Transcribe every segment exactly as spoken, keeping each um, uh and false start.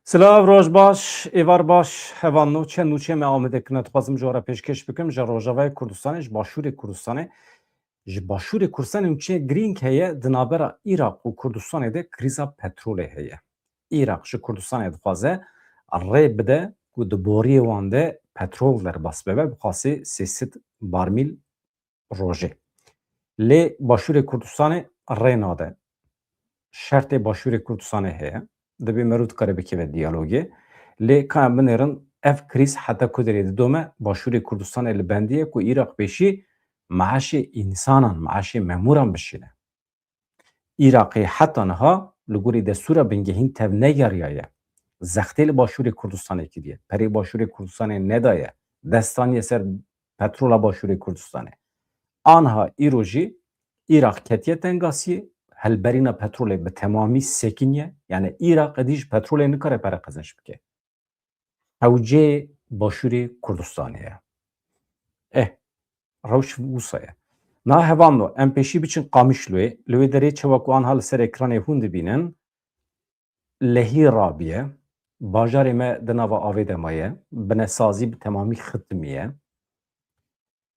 Silav, roj baş, êvar baş, hevalno, çend nûçeyê me Amedê kirine dixwazim ji we re pêşkêş bikim, ji Rojavayê Kurdistanê, ji Başûrê Kurdistanê. Ji Başûrê Kurdistanê nûçeyê girîng heye, di navbera Iraq û Kurdistanê de krîza petrolê heye. Iraq ji Kurdistanê dixwaze rê bide ku di boriyê wan de petrol derbas bibe, bi qasî sê sed barmîl rojê. Lê Başûrê Kurdistanê rê nade. Şertê Başûrê Kurdistanê heye. Dibê meriv dikare bikeve diyalogê. Lê ka em binêrin, ev krîz heta ku derê didome, Başûrê Kurdistanê li bendî ye ku Iraq pêşî meaşê însanan, meaşê memûran bişîne. Iraqê heta niha li gorî destûra bingehîn tev negeriyaye. Zextê li Başûrê Kurdistanê kiriye. Perê Başûrê Kurdistanê nedaye. Dest daniye ser petrola Başûrê Kurdistanê. Anha îro jî Iraq ketiye tengasiyê, hilberîna petrolê bi temamî sekiniye. Yani Iraq êdî ji petrolê nikare pere qezenç bike. Hewceyê Başûrê Kurdistanê ye. Eh, rewş wisa ye. Na hevalno, em pêşî biçin Qamişloyê. Li wê derê çawa ku anha li ser ekranê hûn dibînin, lehî rabiye. Bajarê me di nava avê de maye. Binesazî bi temamî xitimiye.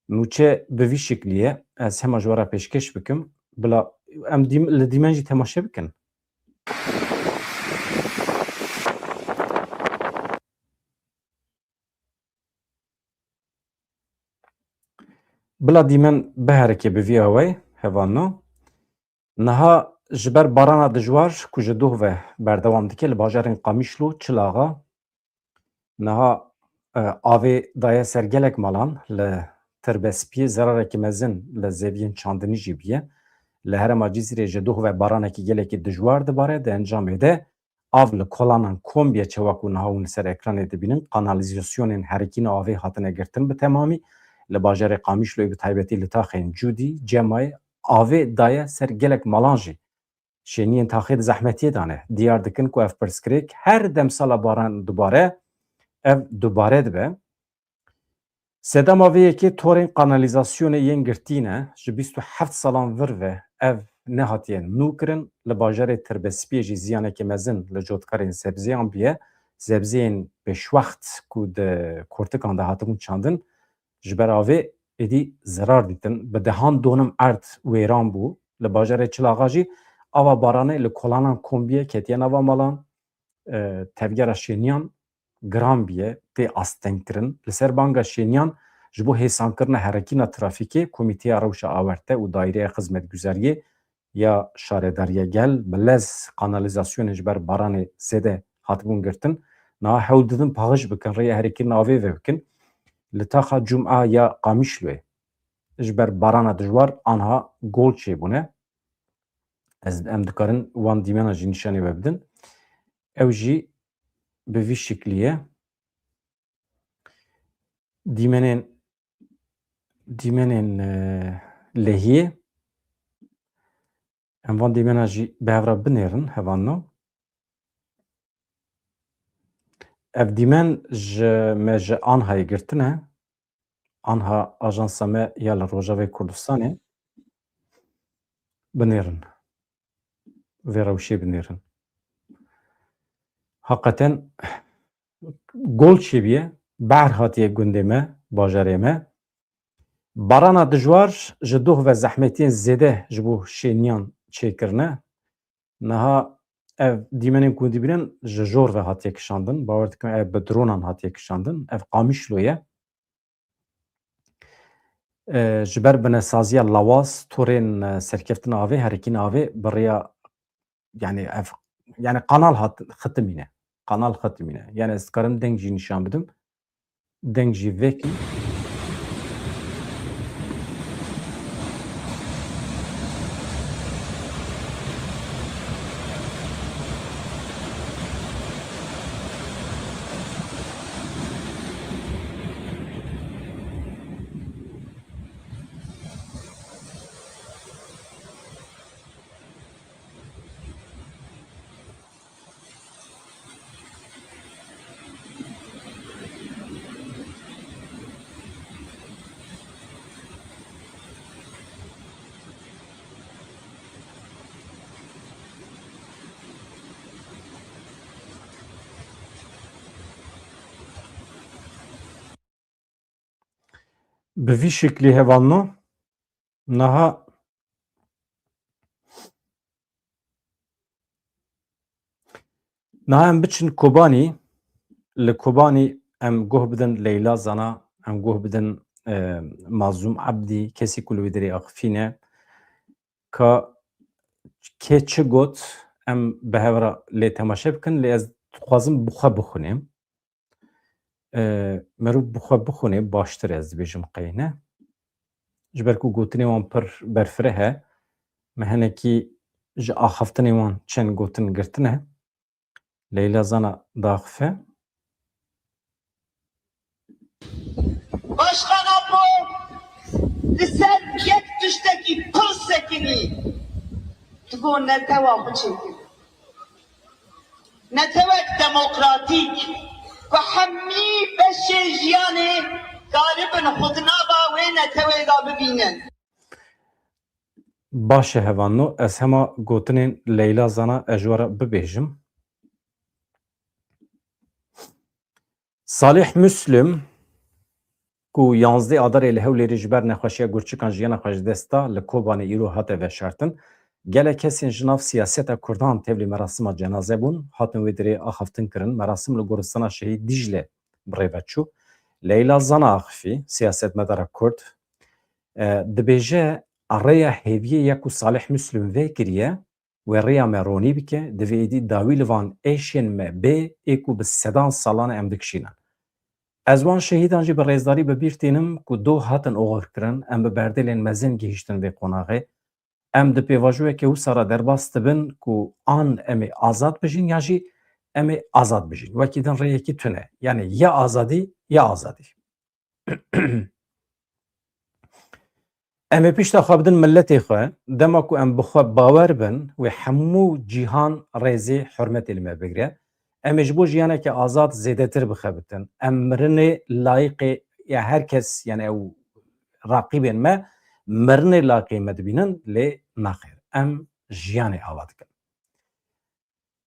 Nûçe bi vî şiklî ye. Ez hema ji we re pêşkêş bikim. Bila em dîm-, li dîmen jî temaşe bikin. Bila dîmen biherike bi vî awayî, hevalno. Niha ji ber barana dijwar ku ji doh ve berdewam dike li bajarên Qamişlo, Çilaxa, niha, e, avê daye ser gelek malan, li Tirbespiyê zerarekî mezin li zeviyên çandinî jî bûye. Li herêma Cizîrê ji doh ve baranekî gelekî dijwar dibare, di encamê de av li kolanan kombiye, çawa ku niha hûn li ser ekranê dibînin, kanalîzasyonên herikîna avê hatine girtin bi temamî. Li bajarê Qamişloyê bi taybetî li taxên Cûdî, Cemayê, avê daye ser gelek malan jî. Şêniyên taxê di zehmetiyê de ne. Diyar dikin ku ev pirsgirêk her demsala baran dubare, ev dubare dibe. Sedema vê yekê torên kanalîzasyonê yên girtî ne. Ji bîst û heft salan vir ve ev nehatiye nû kirin. Li bajarê Tirbespiyê jî ziyanekî mezin li cotkarên sebzeyan bûye. Sebzeyên pêşwext ku di kortikan de hatibûn çandin, ji ber avê êdî zerar dîtin. Bi dehan donim erd wêran bû. Li bajarê Çilaxa jî ava baranê li kolanan kom bûye, ketiye nava malan. E, tevgera şêniyan giran bûye, tê astengkirin. Li ser banga şêniyan ji bo hêsankirina herikîna trafîkê, Komîteya Rewşa Awarte û Daîreya Xizmetguzariyê ya Şaredariya Gel bi lez kanalîzasyonên ji ber baranê zêde hatibûn girtin, niha hewl didin paqij bikin, rêya herikirina avê vebikin. Li taxa Cuma ya Qamişloyê ji ber barana dijwar anha gol çêbûne. Ez, em dikarin wan dîmena jî nîşanî we bidin. Ew jî bi vî şiklî ye. Dîmenên, dîmenên, e, lehiyê. Em van dîmena jî bi hev re binêrin, hevalno. Ev dîmen ji me ji Anhayê girtine. Anha ajansa me ya li Rojavê Kurdistanê. Binêrin. Vê rewşê binêrin. Heqeten gol çêbûye, behr hatiye gundê me, bajarê me. Barana dijwar ji doh ve zehmetiyên zêde ji bo şêniyan çêkirine. Niha ev dîmenên ku dibînin ji jor ve hatiye kişandin. Bawer dikim ev bi dronan hatiye kişandin. Ev Qamişlo ye. E, ji ber binesaziya lawaz, torên, e, serkeftina avê, herikîna avê bi rêya, yani ev, yani kanal hat, xitimîne. Kanal xitimîne. Yani ez dikarim deng jî nîşan bidim. Deng jî vekî. Bi vî şeklî hevalno, niha, niha em biçin Kobanî, li Kobanî em guh bidin Leyla Zana, em guh bidin, e, Mazlûm Ebdî, kesî ku li wê derê axifî ne, ka kê çi got, em bi hev re lê temaşe bikin, lê ez dixwazim bi xwe bixwînim. E, meriv bi xwe bixwîne baştir e, ez dibêjim qey ne. Ji ber ku gotinê wan pir berfireh e, me hinekî ji axaftinê wan çend gotin girtine. Leyla Zana daxife. Başkan Apo, li ser yek tiştekî pir sekinî, digo netewa xwe çêkir. Netewek demokratîk ku hemî beşê jiyanê karibin xwe di nava wê netewê de bibînin. Baş e hevalno, ez hema gotinên Leyla Zana ez ji we re bibêjim. Salih Muslim, ku yanzdeh Adarê li Hewlêrê ji ber nexweşiya gurçikan jiyana xwe ji dest da, li Kobanê îro hate veşartin. Gelek kesên ji nav siyaseta Kurdan tevlî merasima cenaze bûn, hatin wê dirê axaftin kirin. Merasim li goristana Şehîd Dîcle bi rê ve çû. Leyla Zana axifî, siyasetmedara Kurd, e, dibêje, rêya hêviyê ya ku Salih Muslim vê kiriye, wê rêya me ronî bike, divê êdî dawî li van êşên me bê, ê ku bi sedan salan e em dikişînin. Ez wan şehîdan jî bi rêzdarî bi bîr tînim ku doh hatin oxirkirin, em bi berdêlên mezin gihîştin vê qonaxê. Em di pêvajoyeke wisa re derbas dibin ku an em ê azad bijîn ya jî em ê azad bijîn. Wekî din rêyekî tune. Yanî ya azadî, ya azadî. Em ê pişta xwe bidin miletê xwe. Dema ku em bi xwe bawer bin, wê hemû cîhan rêzê hurmetê li me bigire. Em ê ji bo jiyaneke azad zêdetir bixebitin. Em mirinê layiqê ya her kes, yani ew raqîbên me, mirinê layiqê me dibînin, lê naxêr. Em jiyanê ava dikin.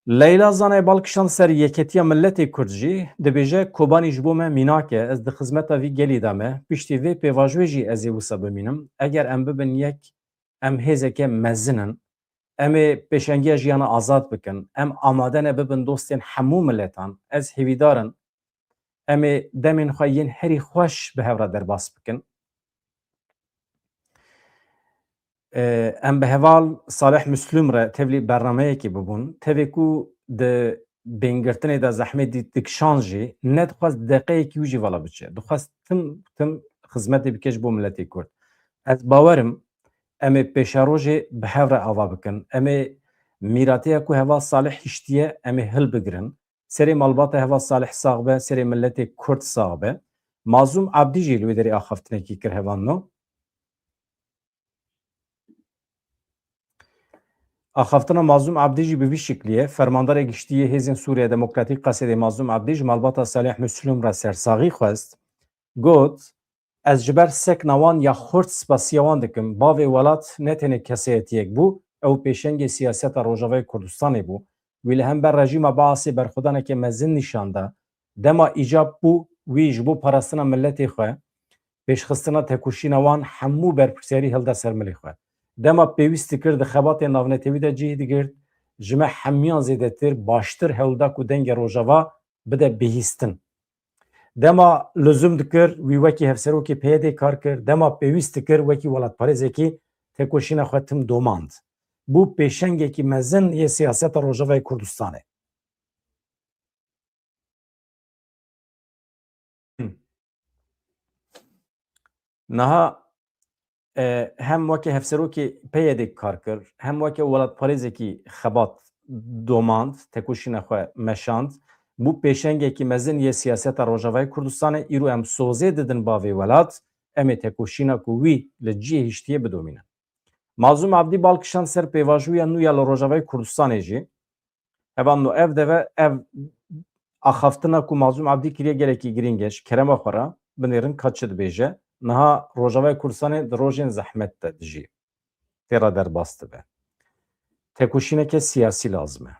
Leyla Zanayê bal kişand ser yeketiya miletê Kurd jî, dibêje, Kobanî ji bo me mînak e, ez di xizmeta vî gelî de me, piştî vê pêvajoyê jî ez ê wisa bimînim. Eger em bibin yek, em hêzeke mezin in. Em ê pêşengiya jiyana azad bikin. Em amade ne bibin dostên hemû miletan. Ez hêvîdar in. Em ê demên xwe yên herî xweş bi hev re derbas bikin. Em bi heval Salih Muslim re tevlî bernameyekê bibûn. Tevê ku di bêngirtinê de zehmê dî-, dikişand jî, nedixwest deqeyekî wî jî vala biçe. Dixwest tim tim xizmetê bike ji bo miletê Kurd. Ez bawer im, em ê pêşerojê bi hev re ava bikin. Em ê mîratiya ku heval Salih hiştiye, em ê hilbigirin. Serê malbata heval Salih sax be, serê miletê Kurd sax be. Mazlûm Abdî jî li wê derê axaftinekî kir hevalno. Axaftina Mazlûm Abdî jî bi vî şiklî ye. Fermandarê Giştî yê Hêzên Sûriya Demokratîk Qesedê Mazlûm Abdî ji malbata Salih Muslim re sersaxî xwest. Got, ez ji ber sekna wan ya xurt spasiya wan dikim. Bavê welat ne tenê kesayetiyek bû, ew pêşengê siyaseta Rojavayê Kurdistanê bû. Wî li hember rejîma Baasê berxwedaneke mezin nîşan da. Dema îcab bû, wî ji bo parastina miletê xwe, pêşxistina tekoşîna wan hemû berpirsiyarî hilda ser milê xwe. Dema pêwîst dikir di xebatên navnetewî de cih digirt, ji me hemiyan zêdetir, baştir hewl da ku dengê Rojava bide bihîstin. Dema lizûm dikir, wî wekî hevserokê P Y D kar kir, dema pêwîst dikir, wekî welatparêzekî tekoşîna xwe tim domand. Bû pêşengekî mezin yê siyaseta Rojavayê Kurdistanê. Niha, e, hem weke hevserokê P Y D kar kir, hem weke welatparêzekî xebat domand, tekoşîna xwe meşand. Bû pêşengekî mezin yê siyaseta Rojavayê Kurdistanê. Îro em sozê didin bavê welat, em ê tekoşîna ku wî li cihê hiştiye bidomînin. Mazlûm Abdî bal kişand ser pêvajoya nû ya li Rojavayê Kurdistanê jî. Hevalno, ev deve, ev axaftina ku Mazlûm Abdî kiriye gelekî girîng e, ji kerema xwe re binêrin ka çi dibêje. Niha Rojavayê Kurdistanê di rojên zehmet de dijî. Tê re derbas dibe. Tekoşîneke siyasî lazim e.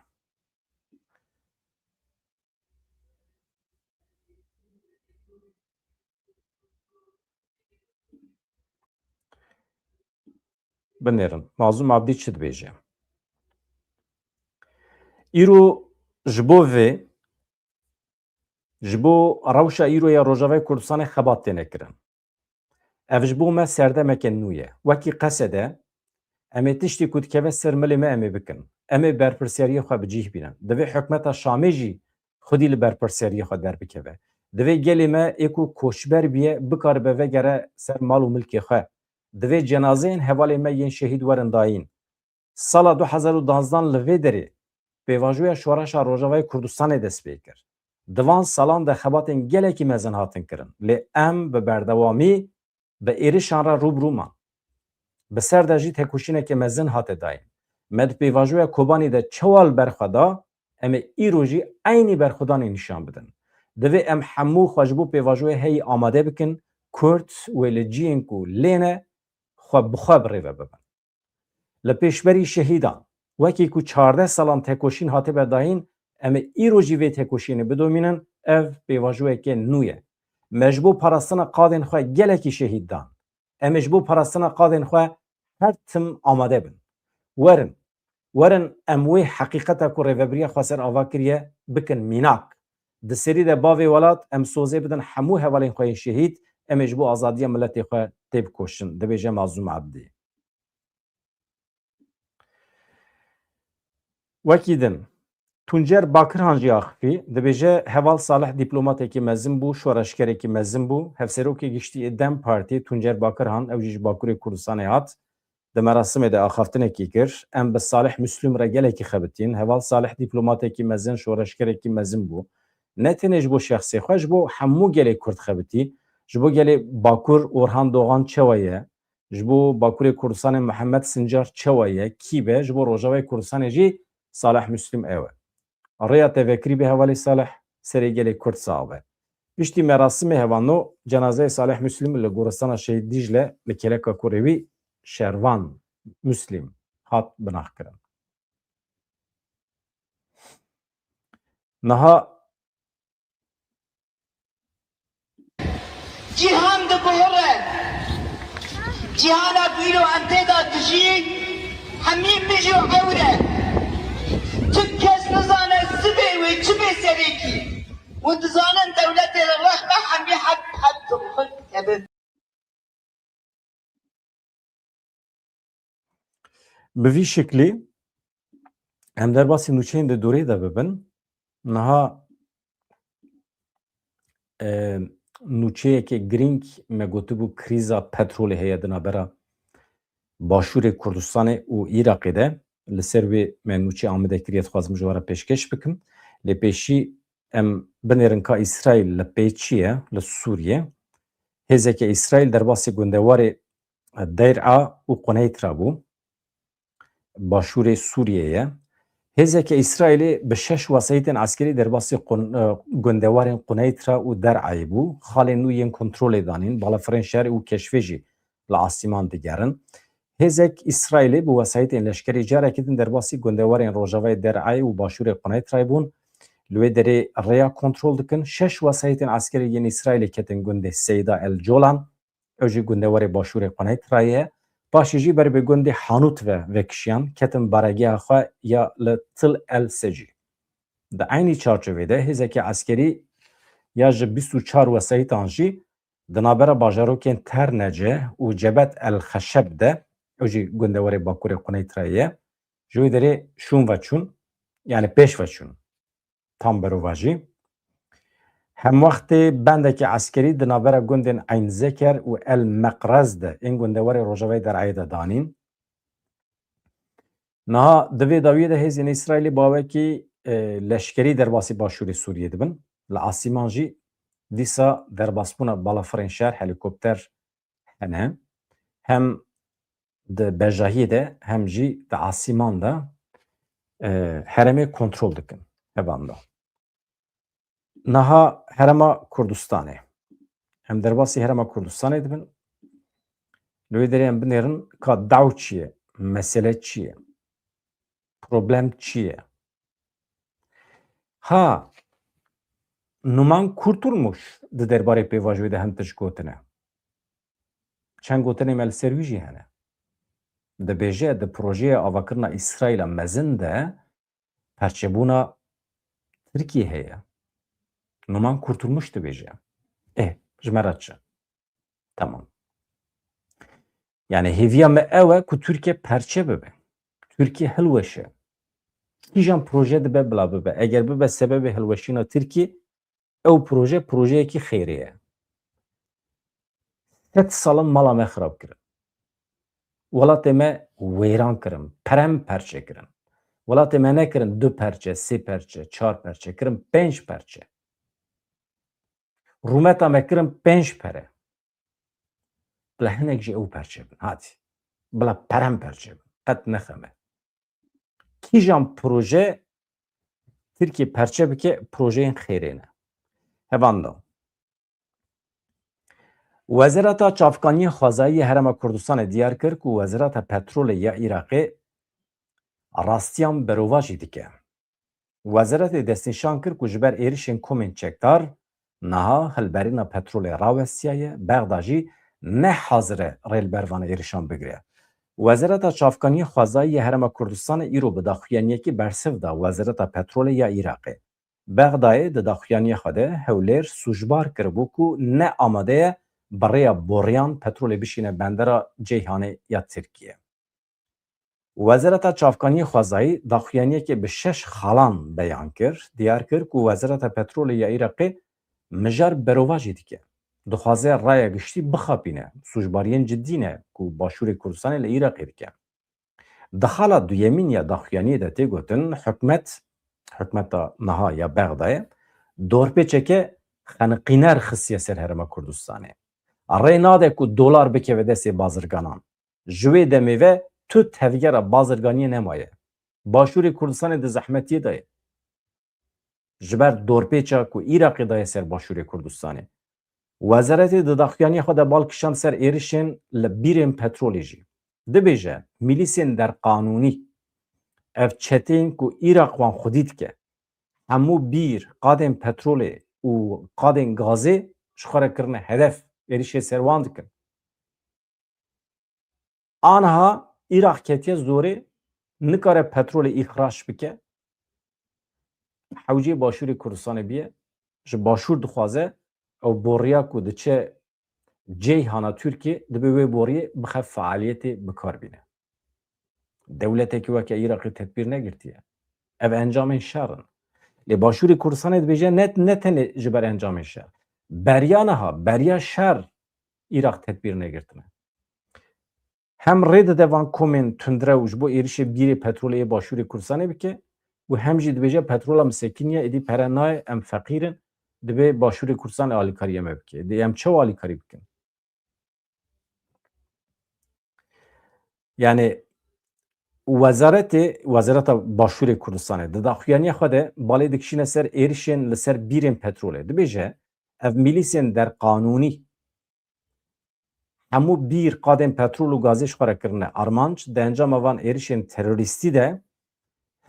Binêrin, Mazlûm Abdî çi dibêje? Îro ji bo vê, ji bo rewşa îro ya Rojavayê Kurdistanê xebat têne kirin. Ev ji bo me serdemeke nû ye. Wekî qesede, em ê tiştê ku dikeve ser milê me em ê bikin. Em ê berpirsiyariyê xwe bi cîh bînin. Divê hikûmeta Şamê jî xwedî li berpirsiyariyê xwe derbikeve. Divê gelê me ê ku koçber bûye bikaribe vegere ser mal û milkê xwe. Divê cenazeyên hevalên me yên şehîd werin dayîn. Sala du hezar û duwazdeh li vê derê pêvajoya Şoreşa Rojavayê Kurdistanê dest pê kir. Di van salan de xebatên gelekî mezin hatin kirin. Lê em bi berdewamî bi êrişan re rû bi rû man. Bi ser de jî tekoşîneke mezin hate dayîn. Me di pêvajoya Kobanî de çawa li ber xwe da, em ê îro jî eynî berxwedanê nîşan bidin. Divê em hemû xwe ji bo pêvajoya heyî amade bikin, Kurd wê li cihên ku lê ne, xwe bi xwe bi rê ve bibin. Li pêşberî şehîdan, wekî ku çardeh salan tekoşîn hatibe dayîn, em ê îro jî vê tekoşînê bidomînin, ev pêvajoyeke nû ye. Me ji bo parastina qadên xwe gelekî şehîd dan. Em ê ji bo parastina qadên xwe her tim amade bin. Werin, werin em wê heqîqeta ku Rêvebiriya Xweser ava kiriye bikin mînak. Di serî de bavê welat em sozê bidin hemû hevalên xwe yên şehîd, em ê ji bo azadiya miletê xwe têbikoşin, dibêje Mazlûm Ebdî. Wekî din, Tuncer Bakirhan jî axifî, dibêje, Heval Salih dîplomatekî mezin bû, şoreşgerekî mezin bû. Hevserokê Giştî ê DEM Partî, Tuncer Bakirhan, ew jî ji Bakurê Kurdistanê hat, di merasimê de axaftinekî kir. Em bi Salih Müslüm re gelekî xebitîn. Heval Salih dîplomatekî mezin, şoreşgerekî mezin bû. Ne tenê ji bo şexsê xwe, ji bo hemû gelê Kurd xebitî. Ji bo gelê Bakur Orhan Doğan çawa ye? Ji bo Bakurê Kurdistanê Mihemed Sincar çawa ye, kî be, ji bo Rojavayê Kurdistanê jî Salih Müslim ew e. Rêya tevekirî be hevalê Salih, serê gelê Kurd sax be. Piştî merasimê hevano, cenazeyê Salih Müslim li goristana Şehîd Dîcle li kêleka kurê wî Şervan Müslim hat binaxkirin. Niha Cîhan diguhere. Cîhana ku îro em tê de dijî, hemî mij û ewr e. Tu kes nizane sibê wê çi bê serêkî. Hûn dizanin dewletê li rex be, hemî heb, heb dixwin kevin. Bi vî şiklî em derbasî nûçeyên di dorê de bibin. Niha, e, nûçeyeke girîng me gotibû krîza petrolê heye di navbera Başûrê Kurdistanê û Iraqê de. Li ser wê me nûçe amade kiriye, dixwazim ji we re pêşkêş bikim. Lê pêşî em binêrin ka Îsraîl li pê çi ye, li Sûriyê. Hêzeke Îsraîl derbasî gundewarê Deyr'a û Quneytra bû. Başûrê Sûriyê ye. Hêzeke Îsraîlê bi şeş wesayîtên eskerî derbasî qun-, e, gundewarên Quneytra û Der'ayê bû. Xalên nû yên kontrolê danîn, balafirên şer û keşfê jî li asîman digerin. Hêzek Îsraîlê bi wesayîtên leşkerî carekî din derbasî gundewarên rojavayê Der'ayê û başûrê Quneytrayê bûn. Li wê derê rêya kontrol dikin. Şeş wesayîtên eskerî yên Îsraîlê ketin gundê Seyda El Colan. Ew jî gundewarê başûrê Quneytrayê ye. Paşê jî ber bi gundê Hanût ve vekişiyan, ketin baregeha xwe ya li Til El Secî. Di eynî çarçovê de hêzeke eskerî ya ji bîst û çar wesayîtan jî di navbera bajarokên Ternece û Cebet El Xeşeb de, ew jî gundewarê Bakurê Quneytrayê ye, ji wê derê şûn veçûn, yanî pêş veçûn. Tam berovajî. Hemwextê bendeke eskerî di navbera gundên Eyn Zeker û El Meqrez de ên gundewarê rojavayê Der'ayê de danîn. Niha di vê dawiyê de hêzên Îsraîlê bawekî, e, leşkerî derbasî başûrê Sûriyê dibin. Li asîman jî dîsa derbasbûna balafirên şer, helîkopter hene. Hem di bejahiyê de hem jî di asîman de, e, herêmê kontrol dikin. Hevan de. Niha herêma Kurdistanê. Em derbasî herêma Kurdistanê dibin. Li wê derê em binêrin ka daw çi ye, mesele çi ye, problem çi ye? Ha, Numan Kurtulmuş di derbarê pêvajoyê de hin tişt gotine. Çend gotinên me li ser wî jî hene. Dibêje di projeyê avakirina Îsraîla mezin de perçebûna Tirkiyê heye. Numan Kurtulmuş dibêje. Ê, ji me re çi? Tamam. Yani hêviya me ew e ku Tirkiye perçe bibe. Tirkiye hilweşe. Kîjan proje dibe bila bibe. Eger bibe sebebê hilweşîna Tirkiye, ew proje projeyekî xêrê ye. Sed sal in mala me xirab kirin. Welatê me wêran kirin, perem perçe kirin. Welatê me nekirin du perçe, sê perçe, çar perçe, kirin pênc perçe. Rûmeta me kirin pênc pere. Bila hinek jî ew perçe bin. Hadi. Bila perem perçe bin. Qet nexeme. Kîjan proje Tirkiye perçe bike, projeyên xêrê ne. Hevanda. Wezareta Çavkaniyê Xwezayî yê Herêma Kurdistanê diyar kir ku Wezareta Petrolê ya Iraqê rastiyan berovajî dike. Wezaretê destnîşan kir ku ji ber êrişên komên çekdar niha hilberîna petrolê rawestiyaye, Bexda jî ne hazir e rê li ber van êrişan bigire. Wezareta Çavkaniyê Xwezayî yê Herêma Kurdistanê îro bi daxuyaniyekî bersiv da Wezareta Petrolê ya Iraqê. Bexdayê di daxuyaniya xwe de Hewlêr sûcbar kiribû ku ne amade ye bi rêya boriyan petrolê bişîne bendera Ceyhanê ya Tirkiye. Wezareta Çavkaniyê Xwezayî daxuyaniyekê bi şeş xalan beyan kir, diyar kir ku Wezareta Petrolê ya Iraqê mijar berovajî dike. Dixwaze raya giştî bixapîne, sûcbariyên cidî ne ku Başûrê Kurdistanê li Iraqê dike. Di xala duyemîn ya daxuyaniyê de tê gotin, hikûmet, hikûmeta niha ya Bexdayê, dorpêçeke xeniqîner xistiye ser Herêma Kurdistanê. Rê nade ku dolar bikeve destê bazirganan. Ji wê demê ve tu tevgera bazirganiyê nemaye. Başûrê Kurdistanê di zehmetiyê de ye. Ji ber dorpêça ku Iraqê daye ser Başûrê Kurdistanê. Wezaretê di daxuyaniya xwe de bal kişand ser êrişên li bîrên petrolê jî. Dibêje, mîlîsên derqanûnî, ev çeteyên ku Iraq wan xwedî dike, hemû bîr, qadên petrolê û qadên gazê ji xwe re kirine hedef, êrişê ser wan dikin. Aniha Iraq ketiye zorê, nikare petrolê îxrac bike. Hewcê Başûrê Kurdistanê biye, ji Başûr dixwaze ew boriya ku diçe Ceyhana Tirkiyê, dibe wê boriyê bixe fealiyetê, bikar bîne. Dewletekî weke Iraqê tedbîr negirtiye. Ev encamên şer in. Lê Başûrê Kurdistanê dibêje ne, ne tenê ji ber encamên şer. Beriya niha, beriya şer Iraq tedbîr negirtine. Hem rê dide van komên tundrew ji bo êrişê bîrê petrolê yê Başûrê Kurdistanê bike û hem jî dibêje petrola misekiniye, êdî pere nayê, em feqîr in, divê Başûrê Kurdistanê alîkariya me bike. Dê em çawa alîkarî bikin? Yani wezaretê, wezareta Başûrê Kurdistanê di daxuyaniya xwe de balê dikişîne ser êrişên li ser bîrên petrolê. Dibêje, ev mîlîsên derqanûnî hemû bîr, qadên petrol û gazê ji xwe re kirine armanc, di encama van êrişên terorîstî de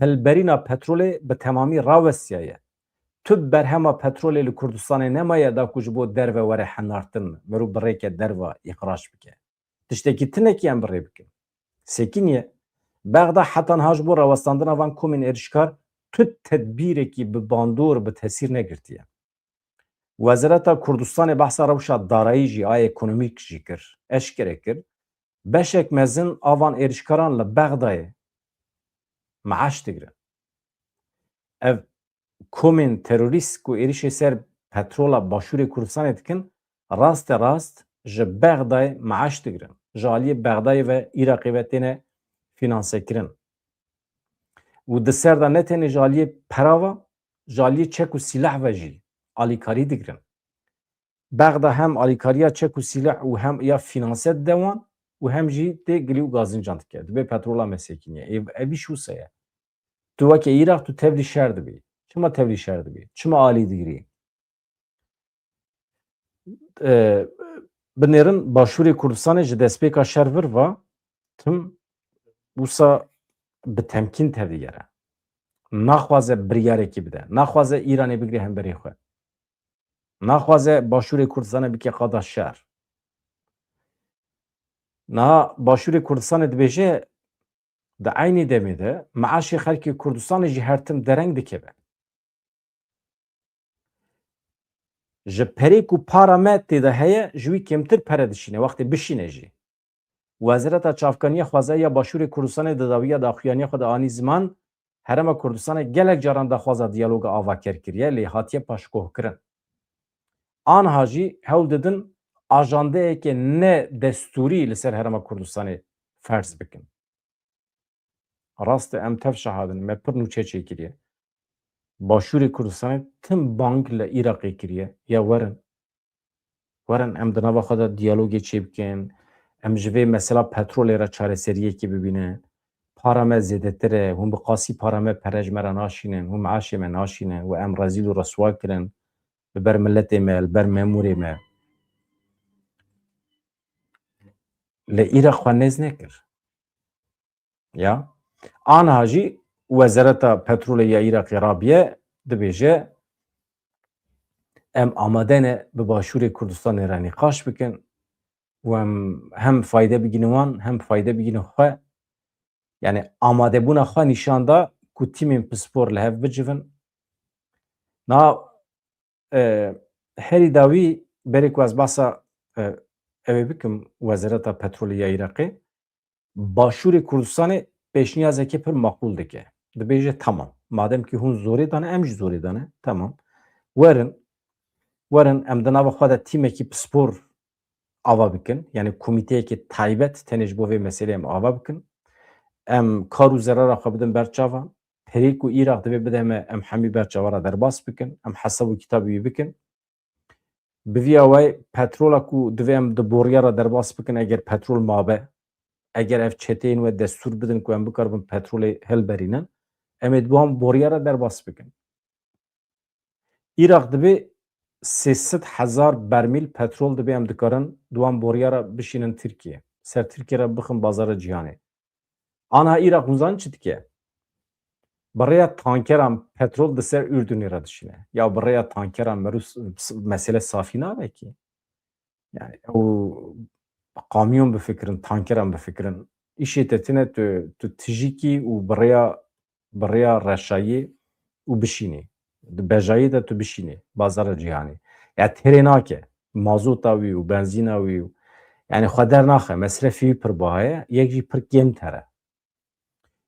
hilberîna petrolê bi temamî rawestiyaye. Tu berhema petrolê li Kurdistanê nemaye da ku ji bo derve were henartin, mirov bi rêke derva îxrac bike. Tiştekî tinekî em bi rê bikin. Sekiniye, Bexda heta niha ji bo rawestandina van komên êrişkar tu tedbîrekî bi bandor, bi tesîr negirtiye. Wezareta Kurdistanê behsa rewşa darayî jî, a ekonomîk jî kir, eşkere kir. Beşek mezin a van êrişkaran li Bexdayê meaş digirin. Ev komên terorîst ku êrişê ser petrola Başûrê Kurdistanê dikin, raste rast ji Bexdayê meaş digirin. Ji aliyê Bexdayê ve, Iraqê ve têne fînansekirin. Û di ser de ne tenê ji aliyê pera ve, ji aliyê çek û sîleh ve jî alîkarî digirin. Bexda hem alîkariya çek û sîleh û hem ya fînanse dide wan û hem jî tê gilî û gazincan dike. Dibê petrola me sekiniye. Ê, evî şûse ye. Tu weke Iraq tu tevlî şer dibî. Çima tevlî şer dibî? Çima alî digirî? E, binêrin Başûrê Kurdistanê ji destpêka şer vir va, tim wisa bi temkîn tevdigere. Naxwaze biryarekî bide. Naxwaze Îranê bigire hemberî xwe. Naxwaze Başûrê Kurdistanê bike qada şer. Niha Başûrê Kurdistanê dibêje, di eynî demê de meaşê xelkê Kurdistanê jî her tim dereng dikeve. Ji perê ku para me tê de heye, ji wî kêmtir pere dişîne, wextê bişîne jî. Wezareta Çavkaniya Xwezaya ya Başûrê Kurdistanê di dawiya daxuyaniya xwe de anî ziman, Herêma Kurdistanê gelek caran daxwaza diyaloga avaker kiriye, lê hatiye paşguhkirin. Aniha jî hewl didin ajandeyeke ne destûrî li ser Herêma Kurdistanê ferz bikin. Rast e, em tev şahid in, me pir nûçe çêkiriye. Başûrê Kurdistanê tim bang li Iraqê kiriye, ya werin. Werin em di nava xwe de diyalogê çêbikin, em ji vê mesela petrolê re çareseriyekê bibînin. Para me zêdetir e, hûn bi qasî para me pere ji me re naşînin, hûn meaşê me naşînin û em rezîl û reswa kirin li ber miletê me, li ber memûrê me. Lê Iraq xwe nêz nekir. Ya. Aniha jî Wezareta Petrolê ya Iraqê rabiye, dibêje, em amade ne bi Başûrê Kurdistanê re nîqaş bikin û em hem fayde bigînin wan, hem fayde bigînin xwe. Yani amadebûna xwe nîşan da ku tîmên pispor li hev bicivin. Na, e, herî dawî berê ku ez behsa, e, ew ê bikim, Wezareta Petrolê ya Iraqê, Başûrê Kurdistanê pêşniyazekê pir maqûl dike. Dibêje, tamam, madem ki hûn zorê dane, em jî zorê dane. Tamam. Werin, werin em di nava xwe de tîmekî pispor ava bikin. Yani komîteyekê taybet tenê ji bo vê meselê em ava bikin. Em kar û zerara xwe bidin ber çavan. Perê ku Iraq divê bide me, em hemî ber çava re derbas bikin. Em hesab û kitabê wî bikin. Bi vî awayî petrola ku divê em di boriyara derbas bikin, eger petrol mabe, eger ev çeteyên we destûr bidin ku em bikaribin petrolê hilberînin, em ê di wan boriyara derbas bikin. Iraq divê sê sed hezar bermîl petrol divê em dikarin di wan boriyara bişînin Tirkiye. Ser Tirkiye re bixin bazara cîhanê. Aniha Iraq hûn zanin çi dike? Bi rêya tankeran petrol di ser Urdunê re dişîne. Ya bi rêya tankeran merû s-, s-, mesele safî nabe ki. Yani ew kamyon bifikirin, tankeran bifikirin. Îşê te tine tu, tu tijîkî û bi rêya, bi rêya reşayî û bişînî. Di bejayî de tu bişînî bazara cîhanê. Ya têrê nake. Mazota wî û benzîna wî û, yani xwe dernaxe, mesrefî wî pir biha ye, yek jî pir kêm tere.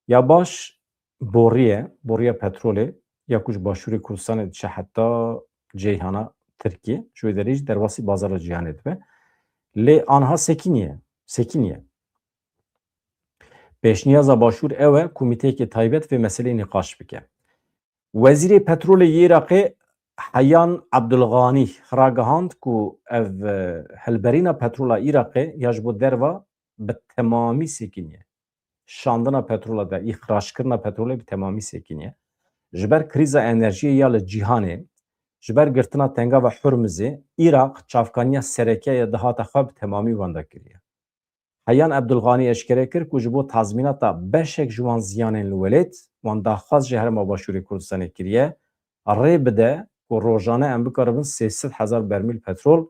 Ya baş borî ye, boriya petrolê, ya ku ji Başûrê Kurdistanê diçe heta Ceyhana Tirkiye, ji wê derê jî derbasî bazara cîhanê dibe. Lê aniha sekiniye, sekiniye. Pêşniyaza Başûr ew e, komîteyekê taybet vê meseleyê nîqaş bike. Wezîrê Petrolê yê Iraqê Heyan Abdulganî ragihand ku ev, e, hilberîna petrola Iraqê ya ji bo derva bi temamî sekiniye. Şandina petrola de, îxrackirina petrolê bi temamî sekiniye. Ji ber krîza enerjiyê ya li cîhanê, ji ber girtina tengava Hurmizê, Iraq çavkaniya sereke ya dahata xwe bi temamî wenda kiriye. Heyan Abdulganî eşkere kir ku ji bo tazmînata beşek ji wan ziyanên li welêt, wan daxwaz ji Herêma Başûrê Kurdistanê kiriye, rê bide ku rojane em bikaribin sê sed hezar bermîl petrol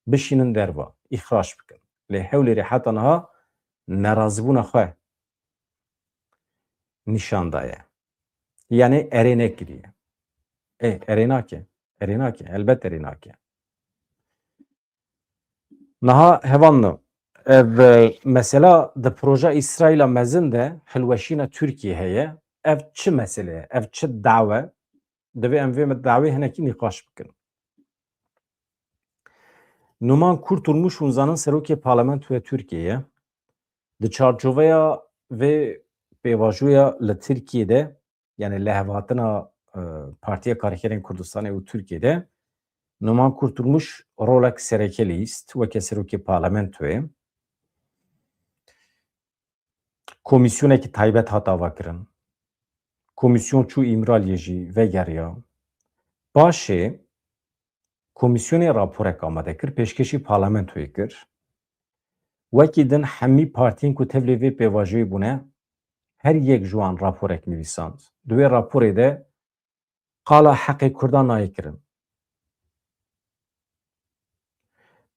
bişînin derva, îxrac bikin. Lê Hewlêrê heta niha nerazibûna xwe nîşan daye. Yanî erê nekiriye. Ê, erê nake. Erê nake. Elbet erê nake. Niha hevalno, ev, e, mesela di proja Îsraîla mezin de hilweşîna Tirkiyê heye. Ev çi mesele ye? Ev çi dawe? Divê em vê me dawê hinekî nîqaş bikin. Numan Kurtulmuş, hûn zanin, serokê parlamentoya Tirkiyê ye. Di çarçoveya vê pêvajoya li Tirkiyê de, yani lihevhatina, e, Partiya Karkerên Kurdistanê û Tirkiyê de, Numan Kurtulmuş rolek sereke lîst weke serokê parlamentoyê. Komîsyonekî taybet hat avakirin. Komîsyon çû Îmraliyê jî vegeriya. Paşê komîsyonê raporek amade kir, pêşkêşî parlamentoyê kir. Wekî din hemî partiyên ku tevlê vê pêvajoyê bûne, her yek ji wan raporek nivîsand. Di wê raporê de qala heqê Kurdan nayê kirin.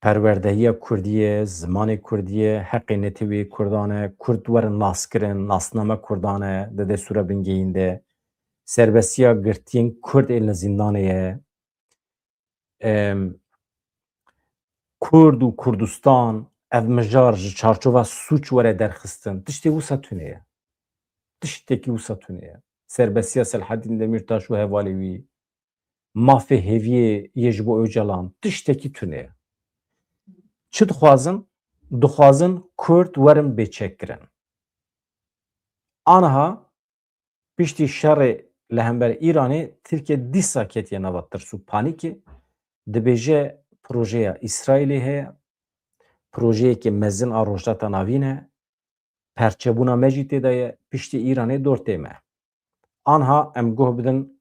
perwerdehiya Kurdî ye, zimanê Kurdî ye, heqê netewê Kurdan e, Kurd werin naskirin, nasname Kurdan e, di destûra bingehîn de serbestiya girtiyên Kurd ên li zîndanê ye. Em, Kurd û Kurdistan ev mijar ji çarçova sûc were derxistin. Tiştê wisa tune ye. Tiştekî wisa tune ye. Serbestiya Selhedîn Demîrtaş û hevalê wî, mafê hêviyê yê ji bo Ocalan, tiştekî tune ye. Çi dixwazin? Dixwazin Kurd werin bêçekkirin. Aniha piştî şerê li hember Îranê, Tirkiye dîsa ketiye nava tirs û panîkê. Dibêje projeya Îsraîlê heye, projeyekê mezin a Rojhilata Navîn e, perçebûna me jî tê de ye, piştî Îranê dor tê me. Anha em guh bidin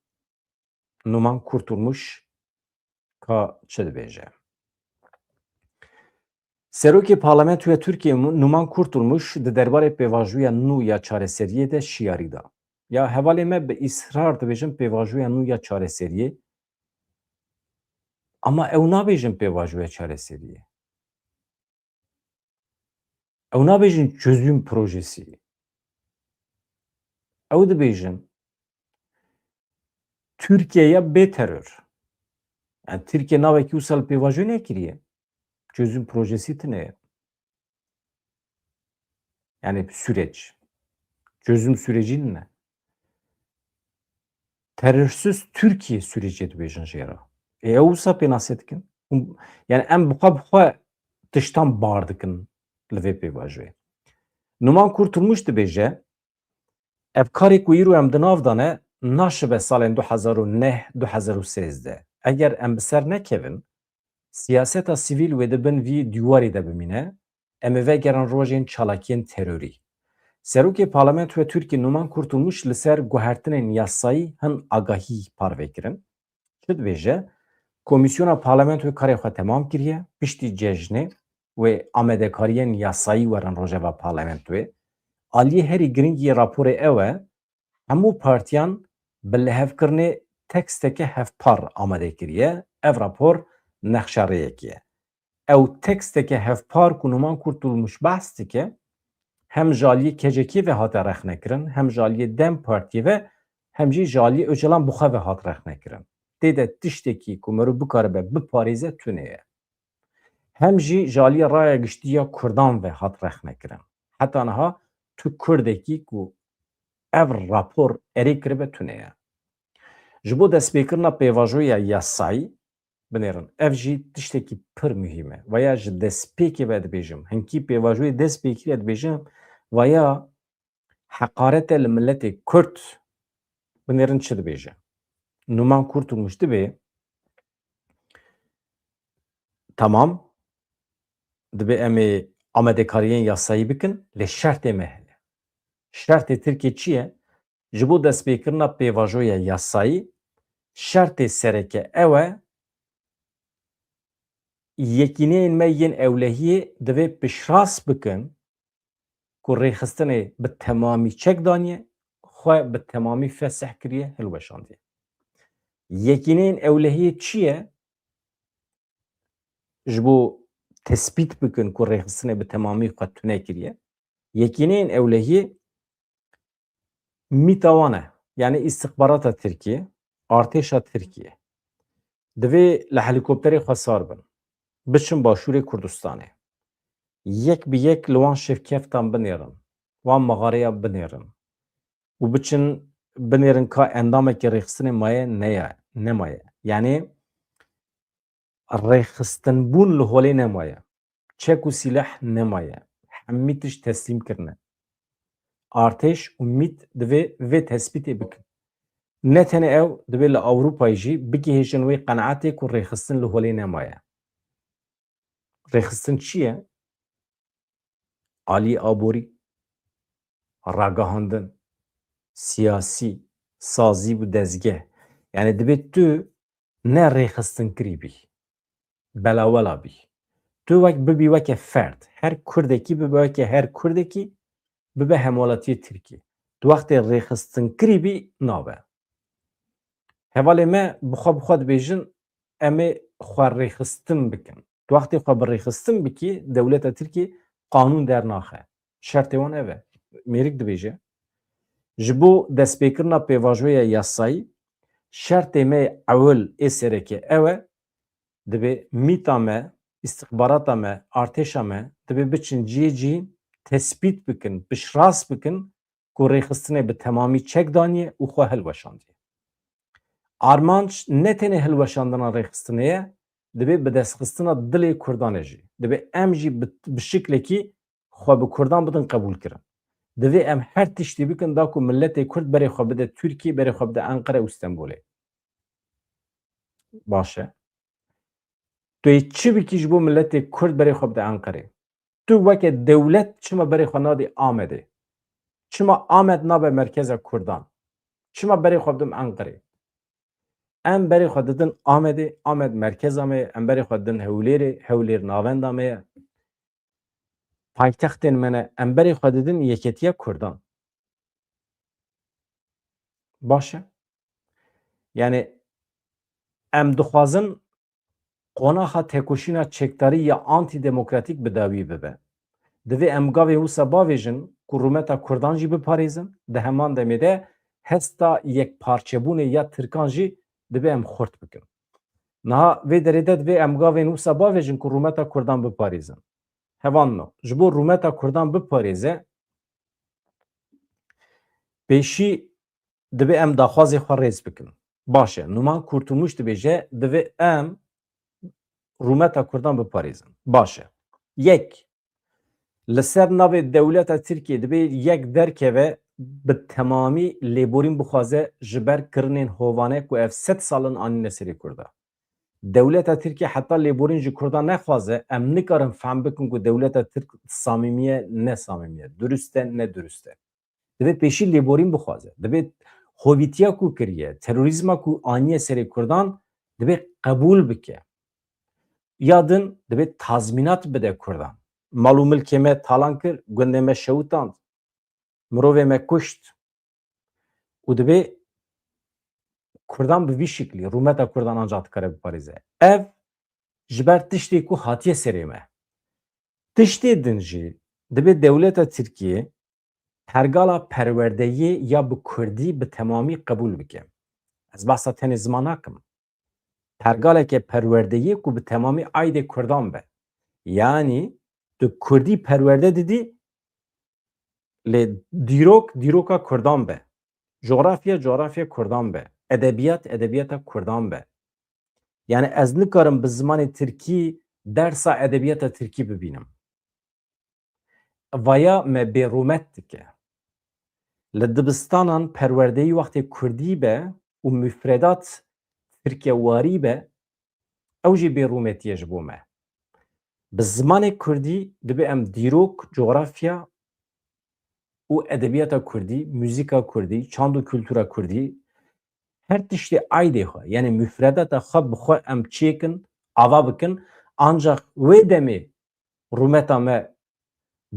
Numan Kurtulmuş ka çi dibêje. Serokê Parlamentoya Tirkiyê Numan Kurtulmuş di derbarê pêvajoya nû ya çareseriyê de şiyarî da. Ya hevalê me bi îsrar dibêjin pêvajoya nû ya çareseriyê. Ama ew nabêjin pêvajoya çareseriyê. Ew nabêjin çözüm projesi. Ew dibêjin Tirkiye ya bê teror. Yani Tirkiye navekî wisa li pêvajoyê nekiriye. Çözüm projesi tine ye. Yani süreç. Çözüm süreci ne? Terörsüz Türkiye süreci dibêjin jê re. E, ew wisa pênase dikin. Hûn, yani em bi xwe bi xwe tiştan bar dikin li vê pêvajoyê. Numan Kurtulmuş dibêje, ev karê ku îro em di nav de ne, naşibe salên du hezar û neh, du hezar û sêzdeh. Eger em bi ser nekevin, siyaseta sivîl wê di bin vî dîwarê de bimîne, em ê vegerin rojên çalakiyên terorî. Serokê Parlamentoya Tirkiyê Numan Kurtulmuş li ser guhertinên yasayî hin agahî parve kirin. Çi dibêje? Komîsyona Parlamentoyê karê xwe temam kiriye. Piştî cejnê wê amadekariyên yasayî werin rojeva Parlamentoyê. Aliyê herî girîng yê raporê ew e, hemû partiyan bi lihevkirinê teksteke hevpar amade kiriye. Ev rapor nexşa rêyekê ye. Ew teksteke hevpar ku Numan Kurtulmuş behs dike, hem ji aliyê K C K ve hate rexnekirin, hem ji aliyê DEM Partiyê ve, hem jî ji aliyê Ocalan bi xwe ve hat rexnekirin. Tê de tiştekî ku merû bikaribe biparêze tune ye. Hem jî ji aliyê raya giştî ya Kurdan ve hat rexnekirin. Heta niha tu Kurdekî ku ev rapor erê kiribe tune ye. Ji bo destpêkirina pêvajoya yasayî, binêrin, ev jî tiştekî pir muhîm e. Vaya ji destpêkê ve dibêjim. Hinkî pêvajoyê destpêkî re dibêjim. Vaya heqarete li miletê Kurd, binêrin çi dibêje. Numan Kurtulmuş dibê, tamam, dibê em ê amadekariyên yasayî bikin, lê şertê me heye. Şertê Tirkiyê çi ye? Ji bo destpêkirina pêvajoya yasayî, şertê sereke ew e, yekîneyên me yên ewlehiyê divê piştrast bikin ku rêxistinê bi temamî çek daniye, xwe bi temamî fesih kiriye, hilweşandiye. Yekîneyên ewlehiyê çi ye? Ji bo tespît bikin ku rêxistinê bi temamî xwe tune kiriye. Yekîneyên ewlehiyê mîta wan e. Yani îstixbarata Tirkiye, artêşa Tirkiye. Divê li helîkopterê xwe sar bin. Biçin başûrê Kurdistanê. Yek bi yek li wan şevkeftan binêrin. Wan mexareya binêrin. Û biçin binêrin ka endamekî rêxistinê maye neya, nemaye. Yani rêxistinbûn li holê nemaye. Çek û sîleh nemaye. Hemî tişt teslîm kirine. Artêş û mît divê vê tespîtê bikin. Ne tenê ew, divê li Ewropayê jî bigihêjin wê qenaetê ku rêxistin li holê nemaye. Rêxistin çi ye? Alî aborî, ragihandin, siyasî, sazî û dezgeh. Yani divê tu ne rêxistinkirî bî. Belawela bî. Tu wek bibî weke ferd. Her Kurdekî bibe weke her Kurdekî, bibe hemwelatiyê Tirkiyê. Tu wextê rêxistinkirî bî nabe. Hevalê me bi xwe bi xwe dibêjin, em ê xwe rêxistin bikin. Tu wextê xwe bi rêxistin bikî, dewleta Tirkiyê qanûn dernaxe. Şertê wan ev e. Mêrik dibêje, ji bo destpêkirina pêvajoya yasayî, şertê me yê ewil ê sereke ew e, dibê mîta me, îstixbarata me, artêşa me, dibê biçin cihê cihî, tespît bikin, piştrast bikin ku rêxistinê bi temamî çek daniye û xwe hilweşandiye. Armanc ne tenê hilweşandina rêxistinê ye, dibê bidestxistina dilê Kurdan e jî. Dibê em jî bi, bi şiklekî xwe bi Kurdan bidin qebûlkirin. Divê em her tiştî bikin da ku miletê Kurd berê xwe bide Tirkiyê, berê xwe bide Enqere û Stenbolê. Baş e. Tu yê çi bikî ji bo miletê Kurd berê xwe bide Enqerê? Tu weke dewlet çima berê xwe nadî Amedê? Çima Amed nabe merkeza Kurdan? Çima berê xwe bidim Enqerê? Em berê xwe didin Amedê, Amed merkeza me ye, em berê xwe didin Hewlêrê, Hewlêr navenda me ye. Paytextên me ne, em berê xwe didin Yeketiya Kurdan. Baş e. Yani em dixwazin qonaxa tekoşîna çekdarî ya antîdemokratîk bi dawî bibe. Divê em gavê wisa bavêjin ku rûmeta Kurdan jî biparêzin, di heman demê de hesta yekparçebûnê ya Tirkan jî divê em xurt bikin. Niha vê derê de divê em gavên wisa bavêjin ku rûmeta Kurdan biparêzin. Hevalno, ji bo rûmeta Kurdan biparêze, pêşî divê em daxwazê xwe rêz bikin. Baş e, Numan Kurtulmuş dibêje, divê em rûmeta Kurdan biparêzin. Baş e. Yek, li ser navê dewleta Tirkiyê divê yek derkeve bi temamî lêborîn bixwaze ji ber kirinên hovane ku ev sed sal in anîne serê Kurda. Dewleta Tirkiye heta lêborîn ji Kurdan nexwaze, em nikarin fehm bikin ku dewleta Tirk samîmî ye, ne samîmî ye, durust e, ne durust e. Divê pêşî lêborîn bixwaze. Divê hovîtiya ku kiriye, terorîzma ku aniye serê Kurdan, divê qebûl bike. Ya din divê tazmînat bide Kurdan. Mal û milkê me talan kir, gundê me şewitand, mirovê me kuşt. Û divê Kurdan bi vî şiklî, rûmeta Kurdan ancax dikare biparêze. Ev ji ber tiştê ku hatiye serê me. Tiştê din jî divê dewleta Tirkiyê pergala perwerdeyê ya bi kurdî bi temamî qebûl bike. Ez behsa tenê ziman nakim. Pergaleke perwerdeyê ku bi temamî aîdê Kurdan be. Yanî tu kurdî perwerde didî, lê dîrok, dîroka Kurdan be. Coğrafya, coğrafya Kurdan be. Edebiyat, edebiyata Kurdan be. Yani ez nikarim bi zimanê Tirkî dersa edebiyata Tirkî bibînim. Vaya me bêrûmet dike. Li dibistanan perwerdeyî wextê Kurdî be û mufredat Tirkewarî be, ew jî bêrûmetî ye ji bo me. Bi zimanê Kurdî divê em dîrok, coğrafya û edebiyata Kurdî, muzîka Kurdî, çand û kultura Kurdî, her tiştê aîdê xwe, yani mufredata xwe bi xwe em çêkin, ava bikin, ancax wê demê rûmeta me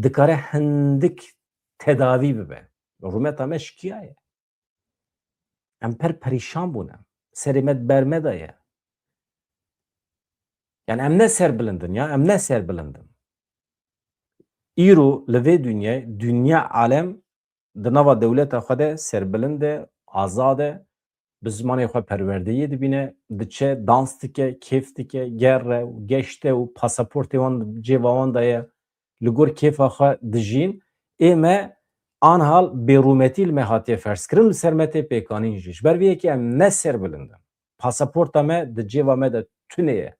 dikare hindik tedavî bibe. Rûmeta me şikiyaye. Em per perîşan bûne. Serê me di ber me de ye. Yani em ne serbilind in ya, em ne serbilind in. Îro li vê dinyayê, dinya alem di nava dewleta xwe de serbilind e, azad e, bi zimanê xwe perwerdeyê dibîne, diçe, dans dike, kêf dike, gerre û geşte û pasaportê wan di cêva wan de ye, li gor kêfa xwe dijîn. Ê me anhal bêrûmetî li me hatiye ferzkirin, li ser me tê pêkanîn jî. Ji ber vê yekê em ne serbilind in. Pasaporta me di cêva me de tune ye.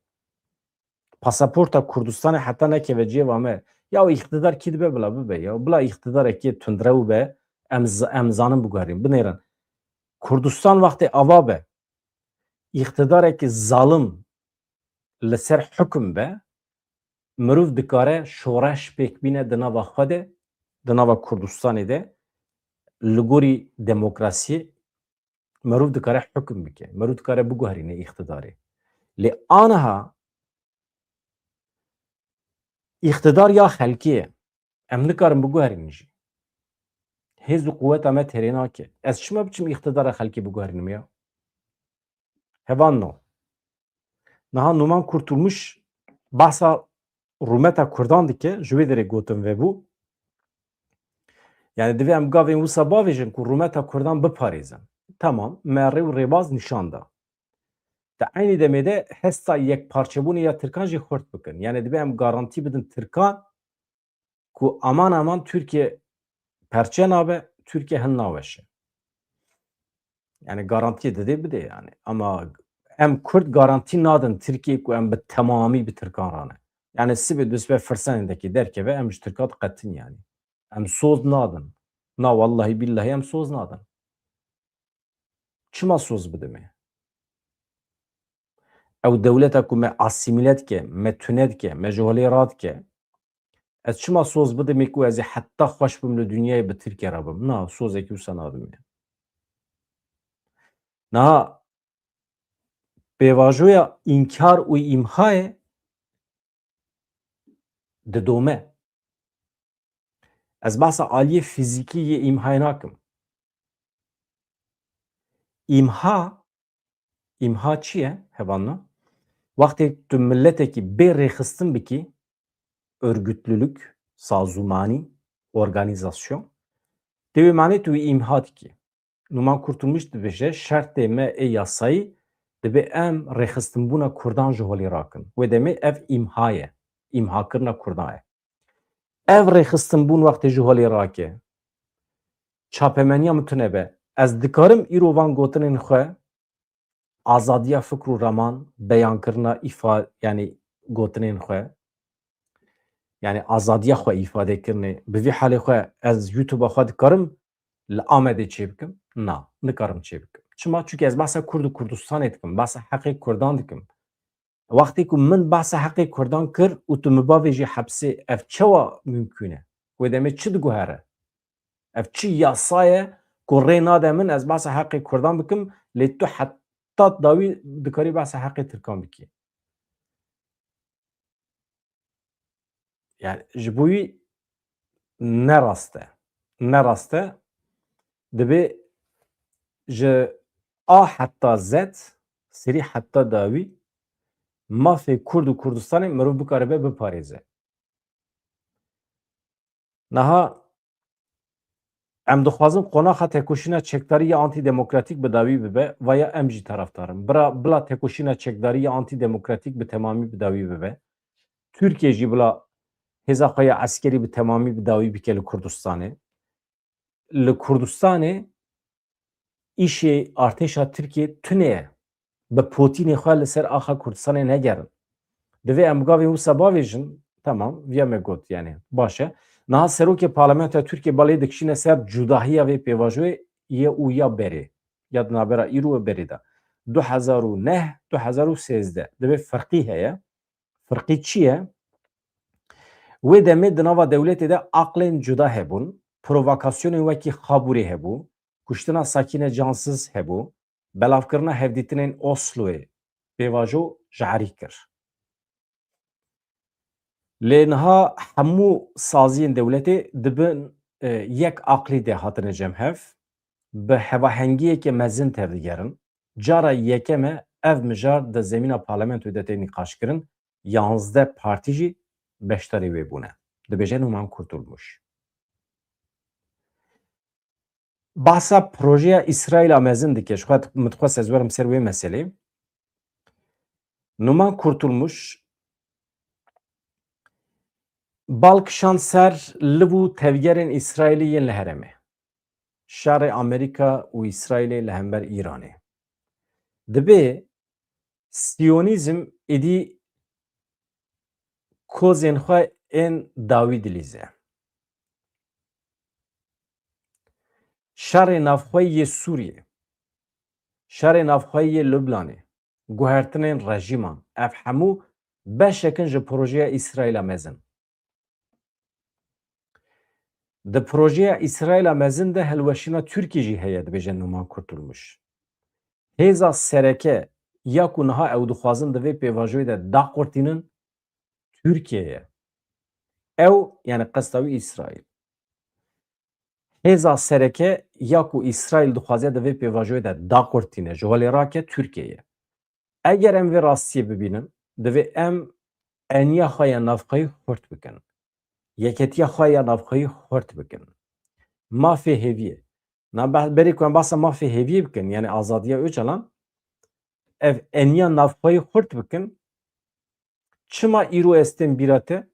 Pasaporta Kurdistanê heta nekeve cêva me, ya o îqtidar kî dibe bila bibe ya. Bila îqtidarekî tundrew be, em z-, em zanin biguherîn. Binêrin. Kurdistan wextê ava be, îqtidarekî zalim li ser hukm be, mirov dikare şoreş pêk bîne di nava xwe de, di nava Kurdistanê de, li gorî demokrasiyê mirov dikare hukm bike, mirov dikare biguherîne îqtidarê. Lê aniha îqtidar ya xelkê ye. Em nikarin biguherînin jî. Hêz û quweta me têrê nake. Ez çima biçim îqtidara xelkê biguherînim ya? Hevalno. Niha Numan Kurtulmuş Behsa rûmeta Kurdan dike, ji wê derê gotin vebû. Yani divê em gavên wisa bavêjin ku rûmeta Kurdan biparêzin. Tamam, me rê û rêbaz nîşan da. Di eynî demê de hesta yekparçebûnê ya Tirkan jî xurt bikin. Yani divê em garantî bidin Tirkan ku aman aman Tirkiye perçe nabe, Tirkiye hin naweşe. Yani garantiyê didê bidê yani. Ama em Kurd garantî nadin Tirkiye ku em bi temamî bi Tirkan rane. Yani sibê dusbe firsenên dekî derkeve em ji Tirka diqetin yani. Em soz nadin. Na wallahî billahî em soz nadin. Çima soz bidimê? Ew dewleta ku me asîmîle dike, me tune dike, me ji holê radike, ez çima soz bidimê ku ez ê heta xweş bim li dinyayê bi Tirkiye re bim? Na, sozekî wisa nadimê. Niha pêvajoya înkar û îmhayê didome. Ez behsa aliyê fîzîkî yê îmhayê nakim. Îmha, îmha çi ye hevalno? Wextê tu miletekî bê rêxistin bikî, örgütlülük, sazûmanî, organizasyon, tê wê manê tu wî îmha dikî. Numan Kurtulmuş dibêje, şertê me ê yasayî dibe em rêxistinbûna Kurdan ji holê rakin. Wê demê ev îmha ye. Îmhakirina Kurdan e. Ev rêxistinbûn wextê ji holê rake, çapemeniya min tune be, ez dikarim îro van gotinên xwe, azadiya fikr û raman, beyankirina îfa-, yani gotinên xwe, yani azadiya xwe îfade kirinê, bi vî halê xwe ez YouTube-a xwe dikarim li Amedê çêbikim? Na, nikarim çêbikim. Çima? Çunke ez behsa Kurd û Kurdistanê dikim, behsa heqê Kurdan dikim. Wextê ku min behsa heqê Kurdan kir û tu min bavêjî hepsê, ev çawa mimkûn e? Wê demê çi diguhere? Ev çi yasa ye ku rê nade min ez behsa heqê Kurdan bikim, lê tu heta dawî dikarî behsa heqê Tirkan bikî? Yani ji bo wî ne rast e. Ne rast e. Dibê ji A heta Z, serî heta dawî, mafê Kurd û Kurdistanê mirov bikaribe biparêze. Niha em dixwazin qonaxa tekoşîna çekdarî ya antîdemokratîk bi dawî bibe, vaya em jî tarafdar in. Bira, bila tekoşîna çekdarî ya antîdemokratîk bi temamî bi dawî bibe. Tirkiye jî bila hêza xwe ya eskerî bi temamî bi dawî bike li Kurdistanê. Li Kurdistanê îşê artêşa Tirkiyê tune ye. Bi potînê xwe li ser axa Kurdistanê negerin. Divê em gavên wisa bavêjin, temam, viya me got, yani, baş e. Niha serokê Parlamentoya Tirkiyê balê dikişîne ser cudahiya vê pêvajoyê yê û ya berê, ya di navbera îro û berê de. Du hezar û neh, du hezar û sêzdeh. Divê firqî heye. Firqî çi ye? Wê demê di nava dewletê de aqlên cuda hebûn, provokasyonên wekî Xabûrê hebû, kuştina Sakîne Cansiz hebû, belavkirina hevdîtinên Osloyê pêvajo ji erî kir. Lê niha hemû saziyên dewletê di bin, e, yek aqlî de hatine cem hev, bi hevahengiyeke mezin tevdigerin. Cara yekem e ev mijar di zemîna parlamentoyê de tê nîqaşkirin, yanzdeh partî jî beşdarî wê bûne, dibêje Numan Kurtulmuş. Bahsa projeya Îsraîla mezin dike, ji xwe min dixwest ez werim ser wê meselê. Numan Kurtulmuş bal kişand ser liv û tevgerên Îsraîlî yên li herêmê. Şerê Amerîka û Îsraîlê li hember Îranê. Dibê Siyonîzm êdî kozên xwe ên dawî dilîze. Şerê navxweyî yê Sûriyê, şerê navxweyî yê Lubnanê, guhertinên rejîman, ev hemû beşek in ji projeya Îsraîla mezin. Di projeya Îsraîla mezin de hilweşîna Tirkiyê jî heye, dibêje Numan Kurtulmuş. Hêza sereke ya ku niha ew dixwazin di vê pêvajoyê de daqurtînin, Tirkiye ye. Ew, yani qesta wî Îsraîl. Hêza sereke ya ku Îsraîl dixwaze di vê pêvajoyê de daqurtîne, ji holê rake Tirkiye ye. Eger em vê rastiyê bibînin, divê em eniya xwe ya navxweyî xurt bikin. Yeketiya xwe ya navxweyî xurt bikin. Mafê hêviyê. Na be-, berê ku em behsa mafê hêviyê bikin, yani azadiya Ocalan, ev eniya navxweyî xurt bikin. Çima îro ez tên bîra te?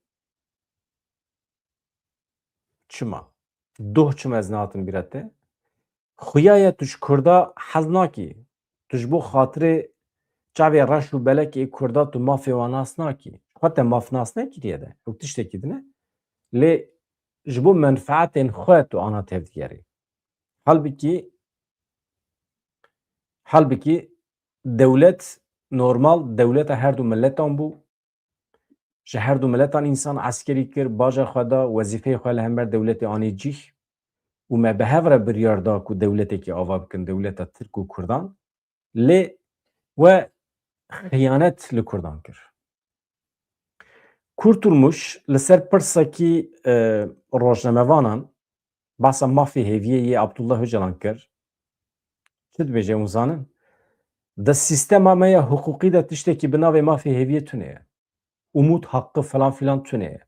Çima? Doh çima ez nehatim bîra te? Xuya ye tu ji Kurda hez nakî. Tu ji bo xatirê çavê reş û belekê Kurda tu mafê wan nas nakî. Xwe te maf nas nekiriye de. Ew tiştekî din e. Lê ji bo menfaetên xwe tu ana tevdigerî. Halbikî, halbikî dewlet normal dewleta her du miletan bû. Ji her du miletan însan eskerî kir, baja xwe da, wezîfeyê xwe li hember dewletê anî cîh û me bi hev re biryar da ku dewletekî ava bikin, dewleta Tirk û Kurdan. Lê we xiyanet li Kurdan kir. Kurtulmuş li ser pirsekî, e, rojnamevanan, behsa mafê hêviyê yê Abdullah Ocalan kir. Çi dibêje hûn zanin? Di sîstema me ya hiqûqî de tiştekî bi navê mafê hêviyê tune ye. Umut hakkı falan filan tune ye.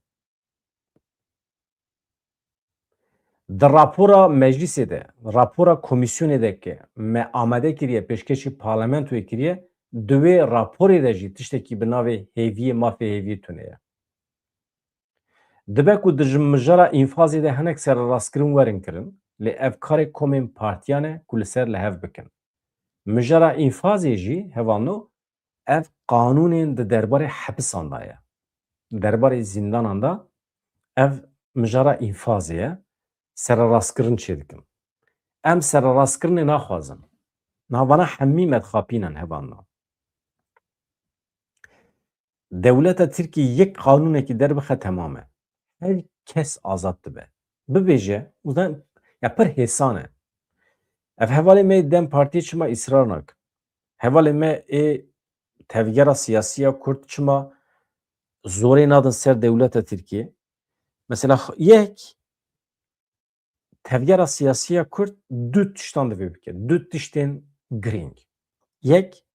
Di rapora meclisê de, rapora komîsyonê de ke me amade kiriye, pêşkêşî parlamentoyê kiriye, di wê raporê de jî tiştekî bi navê hêviyê, mafê hêviyê tune ye. Dibe ku di ji mijara înfazê de hinek sererastkirin werin kirin, lê ev karê komên partiyan e ku li ser li hev bikin. Mijara înfazê jî hevalno ev qanûnên di derbarê hepisan de ye. Di derbarê zîndanan de ev mijara înfazê ye, sererastkirin çêdikin. Em sererastkirinê naxwazin. Navana hemî me dixapînin hevalno. Dewleta Tirkî yek qanûnekî derbixe temam e. Her kes azad dibe. Bibêje, û zan-, ya pir hêsan e. Ev hevalê me yê DEM Partiyê çima îsrar nakin? Hevalê me ê tevgera siyasî ya Kurd çima zorê nadin ser dewleta Tirkiyê? Mesela x-, yek tevgera siyasî ya Kurd du tiştan divê bike, du tiştên girîng. Yek,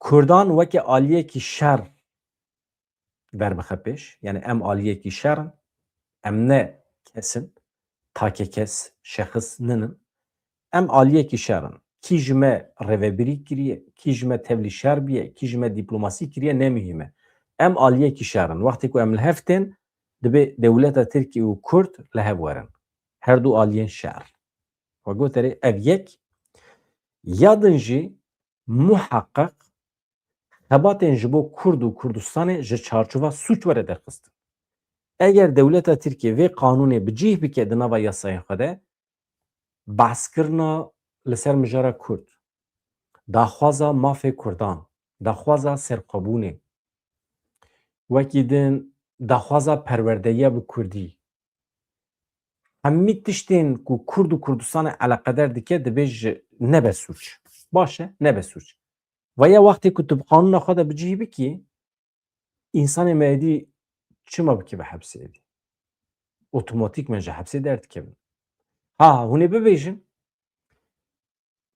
Kurdan weke aliyekî şer derbixe pêş. Yani em aliyekî şer in, em ne kes in, take kes, şexis ninin. Em aliyekî şer in. Kî ji me rêvebirî kiriye, kî ji me tevlî şer biye, kî ji me dîplomasî kiriye, ne muhîm e. Em aliyekî şer in. Wextê ku em li hev tên, dibê dewleta Tirkî û Kurd li hev werin. Her du aliyên şer. We goterê ev yek. Ya din jî muheqeq xebatên ji bo Kurd û Kurdistanê ji çarçova sûc were derxistin. Eger dewleta Tirkiyê vê qanûnê bi cih bike di nava yasayên xwe de, behskirina li ser mijara Kurd, daxwaza mafê Kurdan, daxwaza serxwebûnê, wekî din daxwaza perwerdeyiya bi Kurdî, hemî tiştên ku Kurd û Kurdistanê eleqeder dike, dibê ji nebe sûc. Baş e, nebe sûc. Ve ya wextê ku tu bi qanûna xwe de bi cih bikî, însanê me êdî çima bikeve hepsê êdî? Otomatîkmen ji hepsê derdikevin. Ha, hûn ê bibêjin,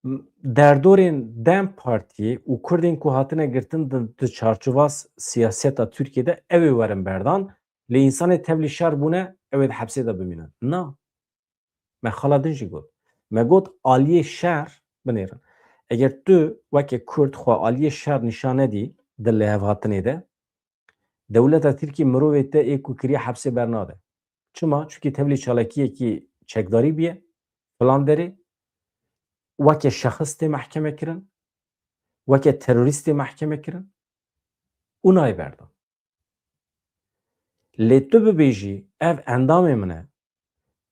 m-, derdorên DEM Partiyê û Kurdên ku hatine girtin di, di çarçova s-, siyaseta Tirkiyê de ew ê werin berdan, lê însanê tevlî şer bûne, ew ê di hepsê de bimînin. Na. Me xala din jî got. Me got aliyê şer binêrin. Eger tu weke Kurd xwe aliyê şer nîşan nedî di lihevhatinê de, dewleta Tirkî mirovê te ê ku kiriye hepsê bernade. Çima? Çunkî tevlî çalakiyekî çekdarî biye, filan derê, weke şexis tê mehkeme kirin, weke terorîst tê mehkeme kirin û nayê berdan. Lê tu bibêjî, ev endamê min e,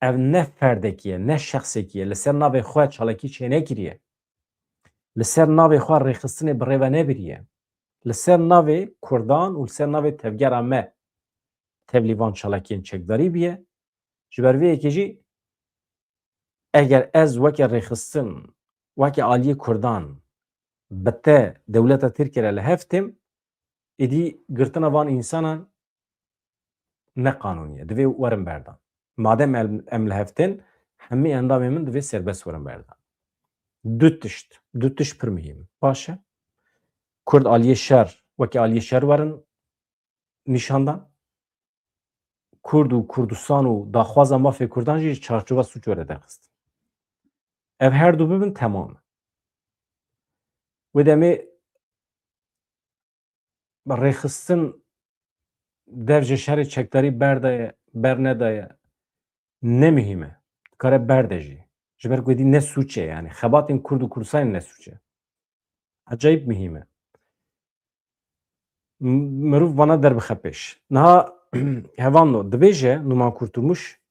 ev ne ferdekî ye, ne şexsekî ye, li ser navê xwe çalakî çênekiriye, li ser navê xwe rêxistinê bi rê ve nebiriye, li ser navê Kurdan û li ser navê tevgera me tevlî van çalakiyên çekdarî biye. Ji ber vê yekê jî eger ez weke rêxistin, weke aliyê Kurdan bi te dewleta Tirkiyê re li hev têm, êdî girtina van însanan ne qanûnî ye. Divê werin berdan. Madem em, em li hev tên, hemî endamên min divê serbest werin berdan. Du tişt, du tişt pir muhîm in. Baş e. Kurd aliyê şer, weke aliyê şer werin, nîşan dan. Kurd û Kurdistan û daxwaza mafê Kurdan jî ji çarçova sûc were derxistin. Ev her du bibin, temam. Wê demê rêxistin dev ji şerê çekdarî berdaye, bernedaye, ne muhîm e. Dikare berde jî. Ji ber ku êdî ne sûc e, yani xebatên Kurd û Kurdistanê ne sûc e. Ecayîb muhîm e. M-, mirov vana derbixe pêş. Niha hevalno, dibêje Numan Kurtulmuş,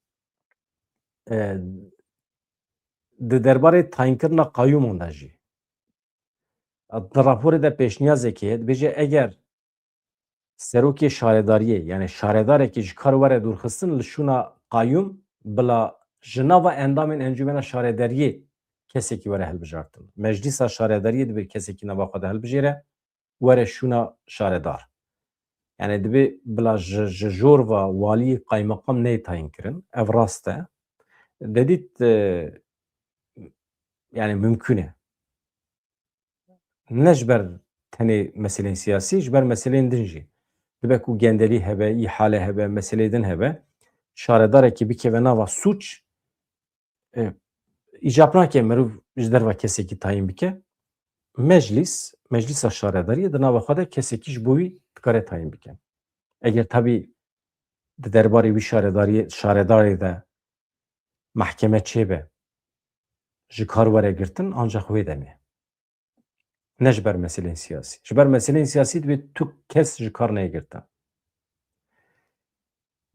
e, di derbarê tayînkirina qayûman de jî, di raporê de pêşniyazekê heye, dibêje eger serokê şaredariyê, yani şaredarekî ji kar were dûrxistin, li şûna qayûm, bila ji nava endamên encûmena şaredariyê kesekî were hilbijartin. Meclîsa şaredariyê dibê kesekî nava xwe de hilbijêre, were şûna şaredar. Yani dibê bila ji, ji jor ve walî, qaymeqam neyê tayîn kirin. Ev rast e. Dedît, e, yani mimkûn e. Ne ji ber tenê meseleyên siyasî, ji ber meseleyên din jî. Dibe ku gendelî hebe, îhale hebe, meseleyê din hebe, şaredarekî bikeve nava sûc, e, îcab nake meriv ji derve kesekî tayîn bike. Meclîs, meclîsa şaredariyê di nava xwe de kesekî ji bo wî dikare tayîn bike. Eger tabî di derbarê wî şaredariyê, şaredarê de mehkeme çêbe, ji kar were girtin, ancax wê demê. Ne ji ber meselên siyasî. Ji ber meselên siyasî dibê tu kes ji kar neyê girtin.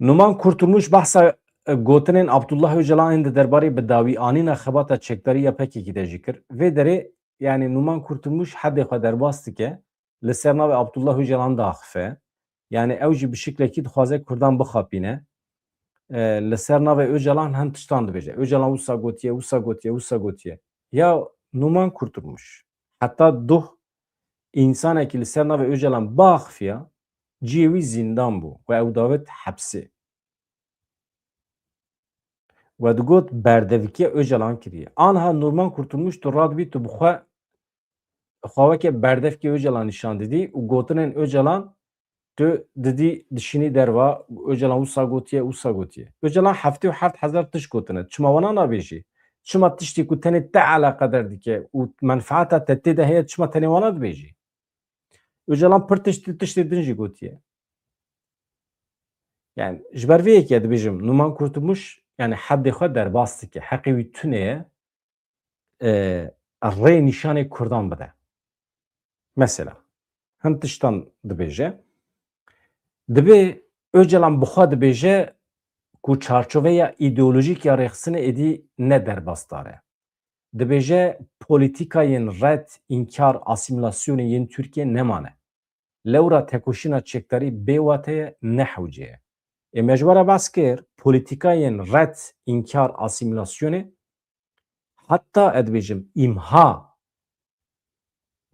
Numan Kurtulmuş behsa, e, gotinên Abdullah Ocalan ên di derbarê bi dawî anîna xebata çekdarî ya P K K de jî kir. Vê derê, yani Numan Kurtulmuş hedê xwe derbas dike, li ser navê Abdullah Ocalan diaxife. Yani ew jî bi şiklekî dixwaze Kurdan bixapîne. E, li ser navê Ocalan hin tiştan dibêje. Ocalan wisa gotiye, wisa gotiye, wisa gotiye. Ya Numan Kurtulmuş, heta doh însanekî li ser navê Ocalan biaxifiya, cihê wî zîndan bû û ew davêt hepsê. We digot berdevkiya Ocalan kiriye. Anha Numan Kurtulmuş tu radibî, tu bi xwe, xwe weke berdevkê Ocalan nîşan didî û gotinên Ocalan tu didî dişînî derva, Ocalan wisa gotiye, wisa gotiye. Ocalan heftê û heft hezar tişt gotine. Çima wana nabêjî? Çima tiştê ku tenê te eleqeder dike û menfaeta te tê de heye, çima tenê wana dibêjî? Ocalan pir tişt, tiştê din jî gotiye. Yani ji ber vê yekê dibêjim, Numan Kurtulmuş, yani hedê xwe derbas dike. Heqê wî tune ye, e, rê nîşanê Kurdan bide. Mesela, hin tiştan dibêje. Dibê Ocalan bi xwe dibêje ku çarçoveya îdeolojîk ya rêxistinê êdî ne derbasdar e. Dibêje polîtîkayên red, înkar, asîmîlasyonê yên Tirkiyê nemane. Lewra tekoşîna çekdarî bê wate ye, ne hewce ye. Ê me ji we re behs kir, polîtîkayên red, înkar, asîmîlasyonê, heta ez dibêjim îmha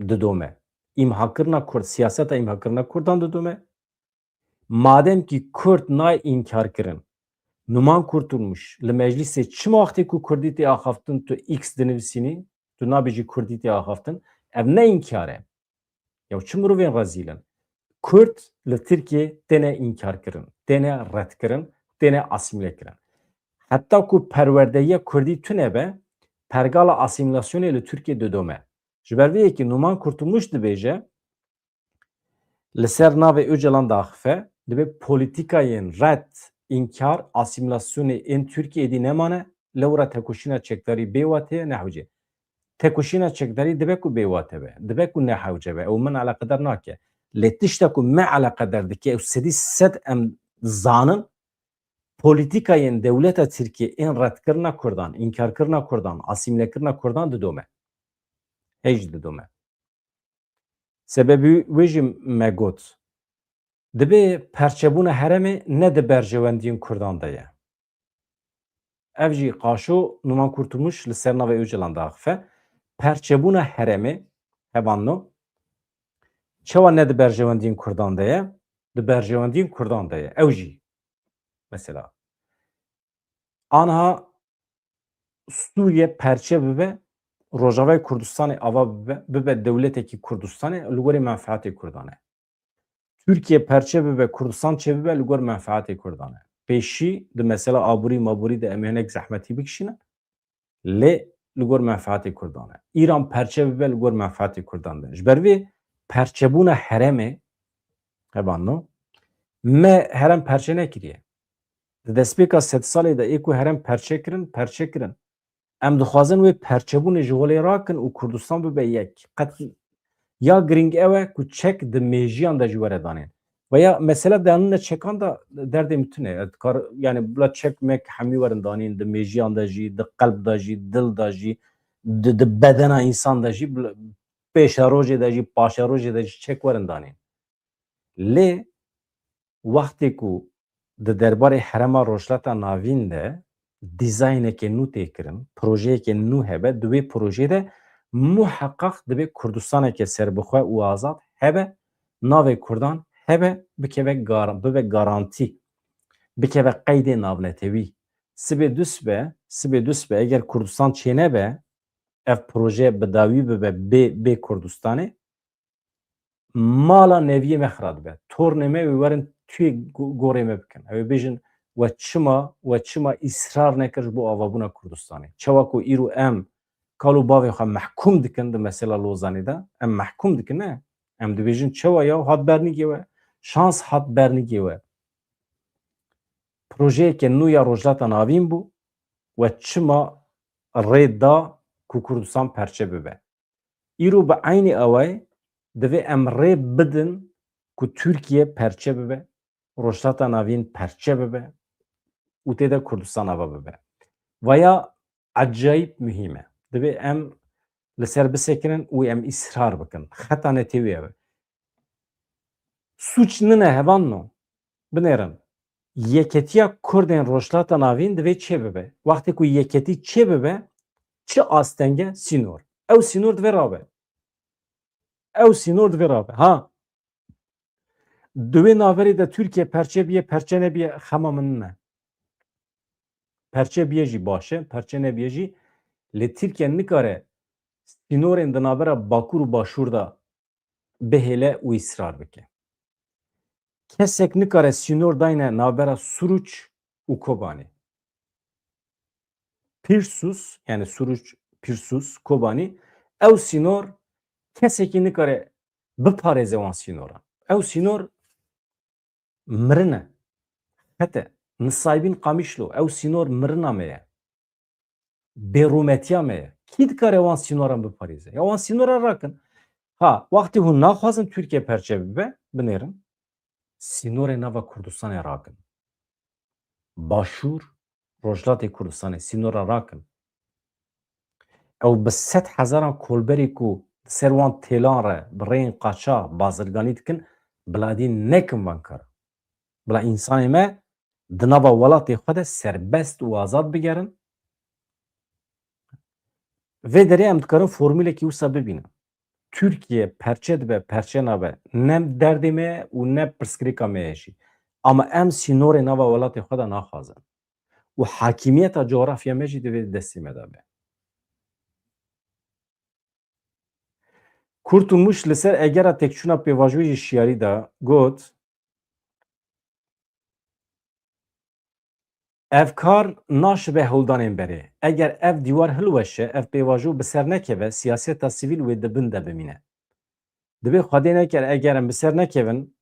didome. Îmhakirina Kurd, siyaseta îmhakirina Kurdan didome. Madem ki Kurd nayê înkar kirin, Numan Kurtulmuş li meclîsê çima wextê ku Kurdî tê axaftin tu X dinivîsînî, tu nabêjî Kurdî tê axaftin, ev ne înkar e. Ya çi mirovên rezîl in? Kurd li Tirkiyê têne înkar kirin, têne red kirin, têne asîmîle kirin. Heta ku perwerdeyiya Kurdî tune be, pergala asîmîlasyonê li Tirkiyê didome. Ji ber vê yekê Numan Kurtulmuş dibêje, li ser navê Ocalan diaxife, dibê polîtîkayên red, înkar, asîmîlasyonê ên Tirkiyê êdî nemane, lewra tekoşîna çekdarî bê wate ye, ne hewce. Tekoşîna çekdarî dibe ku bê wate be, dibe ku ne hewce be, ew min eleqeder nake. Lê tişta ku me eleqeder dike, ew sedî sed em zanin, polîtîkayên dewleta Tirkiyê ên redkirina Kurdan, înkarkirina Kurdan, asîmîlekirina Kurdan didome. Hêj didome. Sebebî wê jî me got, dibê perçebûna herêmê ne di berjewendiyên Kurdan de ye. Ev jî qaşo Numan Kurtulmuş li ser navê Ocalan diaxife. Perçebûna herêmê, hevalno, çawa ne di berjewendiyên Kurdan de ye? Di berjewendiyên Kurdan de ye. Ew jî, mesela, anha Sûriye perçe bibe, Rojavayê Kurdistanê ava bibe, bibe dewletekî Kurdistanê, li gorî menfaatê Kurdan e. Tirkiye perçe bibe, Kurdistan çê bibe, li gor menfaatê Kurdan e. Pêşî di mesela aborî maborî de em ê hinek zehmetî bikişînin. Lê li gor menfaatê Kurdan e. Îran perçe bibe, li gor menfaatê Kurdan de. Ji ber vê perçebûna herêmê, hevalno, me herêm perçe nekiriye. Di destpêka sedsalê de ê ku herêm perçe kirin, perçe kirin. Em dixwazin wê perçebûnê ji holê rakin û Kurdistan bibe yek. Qet ya girîng ew e ku çek di mêjiyan de jî were danîn. Veya mesela di anîne çekan de derdê min tune ye. Dikar, yani bila çek mek hemî werin danîn, di mêjiyan de jî, di qelb de jî, dil de jî, di, di bedena însan de jî, bila pêşerojê de jî, paşerojê de jî çek werin danîn. Lê wextê ku di derbarê herêma Rojhilata Navîn de dîzayneke nû tê kirin, projeyeke nû hebe, di wê projeyê de muheqeq divê Kurdistaneke serbixwe û azad hebe, navê Kurdan hebe, bikeve gar-, bibe garantî, bikeve qeydê navnetewî. Sibê dusbe, sibê dusbe eger Kurdistan çênebe, ev proje bi dawî bibe bê, bê Kurdistanê, mala neviyê me xira dibe. Tornê me wê werin tuyê go-, gorê me bikin. Ew ê bêjin, we çima, we çima îsrar nekir ji bo avabûna Kurdistanê? Çawa ku îro em kal û bavê xwe mehkûm dikin di mesela Lozanê de, em mehkûm dikin, ne? Em dibêjin çawa ya hat bernigê we, şans hat bernigê we. Projeyeke nû ya Rojhilata Navîn bû, we çima rê da ku Kurdistan perçe bibe? Îro bi eynî awayî divê em rê bidin ku Tirkiye perçe bibe, Rojhilata Navîn perçe bibe û tê de Kurdistan ava bibe. Vaya ecayîb muhîm e. Divê em li ser bisekinin û em îsrar bikin. Xeta netewî ew e. Sûc nine hevalno. Binêrin. Yeketiya Kurdên Rojhilata Navîn divê çê bibe. Wextê ku yeketî çê bibe, çi astenge? Sînor. Ew sînor divê rabe. Ew sînor divê rabe. Ha. Di wê navberê de Tirkiye perçe biye, perçe nebiye, xema min nine. Perçe biye jî baş e, perçe nebiye jî. Lê Tirkiye nikare sînorên di navbera Bakur û Başûr de bihêle û îsrar bike. Kesek nikare sînor dayne navbera Suruç û Kobanê. Pîrsûs, yani Suruç, Pîrsûs, Kobanî, ew sînor kesekî nikare biparêze wan sînoran. Ew sînor mirin e. Xet e. Nisaybîn Qamişlo, ew sînor mirina me ye. Bêrûmetiya me ye. Kî dikare wan sînoran biparêze? Ya wan sînoran rakin. Ha, wextê hûn naxwazin Tirkiye perçe bibe, binêrin. Sînorê nava Kurdistanê rakin. Başûr, Rojhilatê Kurdistanê sînora rakin. Ew bi sed hezaran kolberî ku di ser wan têlan re bi rêyên qaça bazirganî dikin, biladî nekin van kar. Bila însanê me di nava welatê xwe de serbest û azad bigerin. Vê derê em dikarin formûlekî wisa bibînin. Tirkiye perçe dibe, perçe nabe. Ne derdê me ye û ne pirsgirêka me ye jî. Ama em sînorê nava welatê xwe de naxwazin. Û hakimiyeta cografya me jî divê di destê me de be. Kurtulmuş li ser egera têkçûna pêvajoyê jî şiyarî da, got, Ev kar naşibe hewldanên berê. Eger ev dîwar hilweşe, ev pêvajo bi ser nekeve, siyaseta sivîl wê di bin de bimîne. Divê Xwedê neker, eger em bi ser nekevin,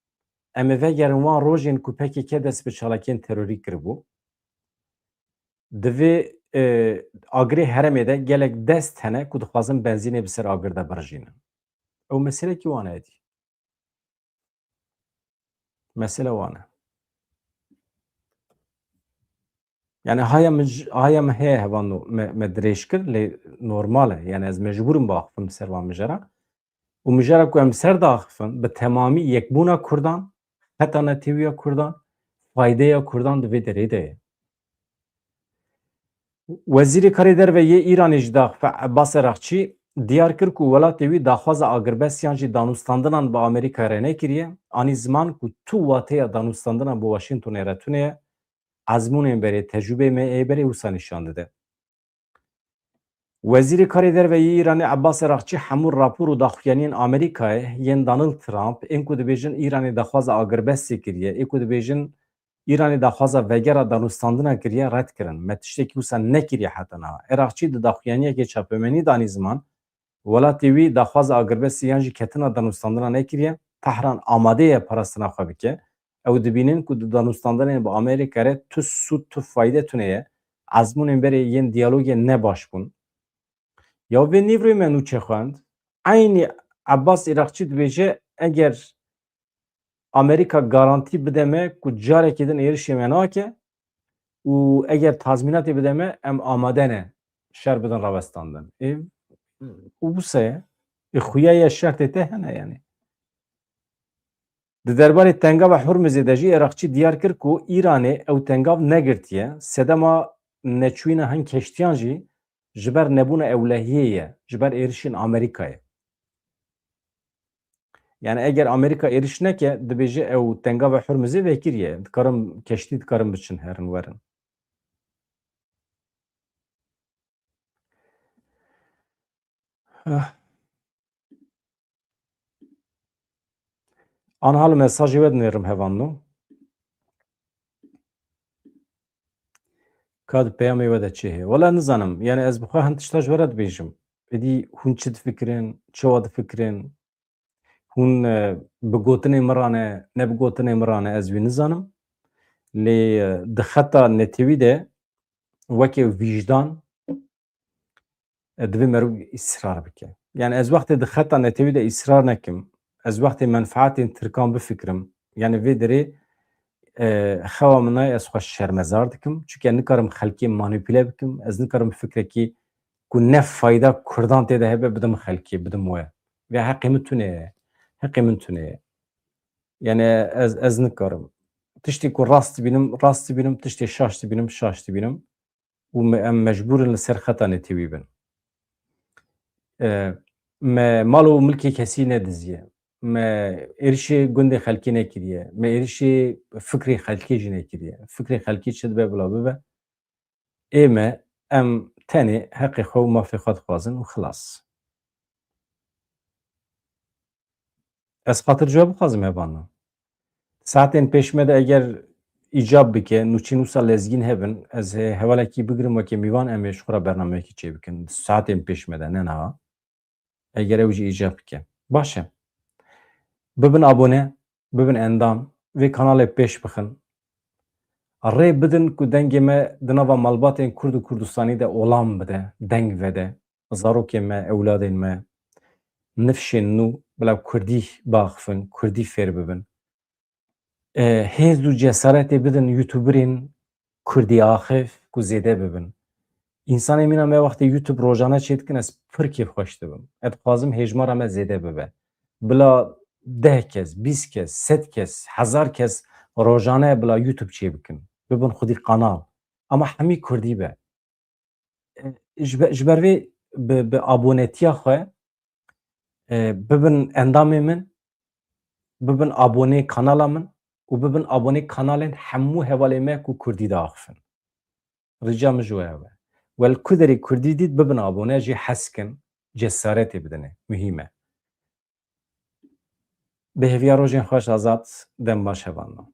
em ê vegerin wan rojên ku P K K dest bi çalakiyên terorî kiribû. Di vê, e, agirê herêmê de gelek dest hene ku dixwazin benzînê bi ser agir de birijînin. Ew meselekî wan e êdî. Mesele wan e. Yani haya min j-, haya min heye hevalno me, me dirêj kir, lê normal e. Yani ez mecbûr im biaxifim bi ser van mijara. Û mijara ku em ser diaxifin, bi temamî yekbûna Kurdan, xeta netewîya Kurdan, faydeya Kurdan di vê derê de ye. Wezîrê Karê Derve yê Îranê jî diaxife Ebbas Erakçî diyar kir ku welatê wî daxwaza agirbestiyan jî danûstandinan bi Amerîkayê re nekiriye, anî ziman ku tu wateya danûstandinan bi Washingtonê re tune ye, ezmûnên berê, tecrûbeyê me ê berê wisa nîşan dide. Wezîrê Karê Derve yê Îranê Ebbas Erakçî hemû rapor û daxuyaniyên Amerîkayê yên Donald Trump ên ku dibêjin Îranê daxwaza agirbestê kiriye, ê ku dibêjin Îranê daxwaza vegera danûstandina kiriye, red kirin. Me tiştekî wisa nekiriye heta niha. Erakçî di daxuyaniyekê çapemenî danî ziman, welatê wî daxwaza agirbestê yan jî ketina danûstandina nekiriye. Tehran amade ye parastina xwe bike. Ew dibînin ku di danûstandinên bi Amerîka re tu sûd, tu fayde tune ye. Ezmûnên berê yên diyalogê ne baş bûn. Ya vê nîvroyê me nûçe xwend. Eynî Ebbas Îraqçî dibêje, eger Amerîka garantî bide me ku carekê din êrişê me nake û eger tazmînatê bide me, em amade ne şer bidin rawestandin. Ê, û wisa ye. Ê, xuya ye, şertê te hene yani. Di derbarê Tengava Hurmizê de jî Iraqçî diyar kir ku Îranê ew tengav negirtiye. Sedema neçûyîna hin keştiyan jî ji ber nebûna ewlehiyê ye, ji ber êrişên Amerîkayê. Yani eger Amerîka êriş neke, dibêje ew Tengava Hurmizê vekiriye. Dikarim, keştî dikarin biçin herin werin. Eh. Anha li mesajê we dinêrim hevalno. Ka di peyamê we de çi heye? Wela nizanim. Yani ez bi xwe hin tişta ji we re dibêjim. Êdî hûn çi difikirin, çawa difikirin? Hûn, e, bi gotinê min re ne, ne bi gotinê min re ne, ez wî nizanim. Lê, e, di xeta netewî de weke wîjdan, e, divê merû îsrar bike. Yani ez wextê di xeta netewî de îsrar nekim, ez wextê menfaetên Tirkan bifikirim, yani vê derê, e, xewa min nayê, ez xwe şermezar dikim. Çunke nikarim xelkê manîpule bikim, ez nikarim fikrekî ku ne fayda Kurdan tê de hebe bidim xelkê, bidim we. Vê heqê min tune ye. Heqê min tune ye. Yani ez, ez nikarim. Tiştê ku rast dibînim, rast dibînim, tiştê şaş dibînim, şaş dibînim. Û me, em mecbûr in li ser xeta netewî bin. E, me mal û milkê kesî nediziye. Me êrişê gundê xelkê nekiriye. Me êrişê fikrê xelkê jî nekiriye. Fikrê xelkê çi dibe bila bibe. Ê me, em tenê heqê xwe û mafê xwe dixwazin û xilas. Ez xatir ji we bixwazim, hevalno. Saetên pêş me de eger îcab bike, nûçeyên wisa lezgîn hebin, ez ê hevalekî bigirim weke mîvan, em ê ji xwe re bernameyekî çêbikin. Saetên pêş me de, ne niha. Eger ew jî îcab bike. Baş e. Bibin abone, bibin endam, vê kanalê pêş bixin. Rê bidin ku dengê me di nava malbatên Kurd û Kurdistanî de olam bide, deng vede. Zarokên me, ewladên me, nifşên nû bila Kurdî biaxifin, Kurdî fêr bibin. E, hêz û cesaretê bidin youtuberên Kurdî axif ku zêde bibin. Însanê mîna me wextê YouTube rojane çêdikin, ez pir kêfxweş dibim. Ez dixwazim hêjmara me zêde bibe. Bila deh kes, bîst kes, sed kes, hezar kes rojane bila YouTube çêbikin. Bibin xwedî kanal. Ama hemî Kurdî be. E, ji be-, ji ber vê bi, bi abonetiya xwe, e, bibin endamê min, bibin abonê kanala min û bibin abonê kanalên hemû hevalê me ku Kurdî diaxifin. Rica min ji we ew e. We li ku derê Kurdî dît, bibin abone, jê hez kin, cesaretê bidinê. Muhîm e. Bi hêviya rojên xweş Azad, dem baş hevalno.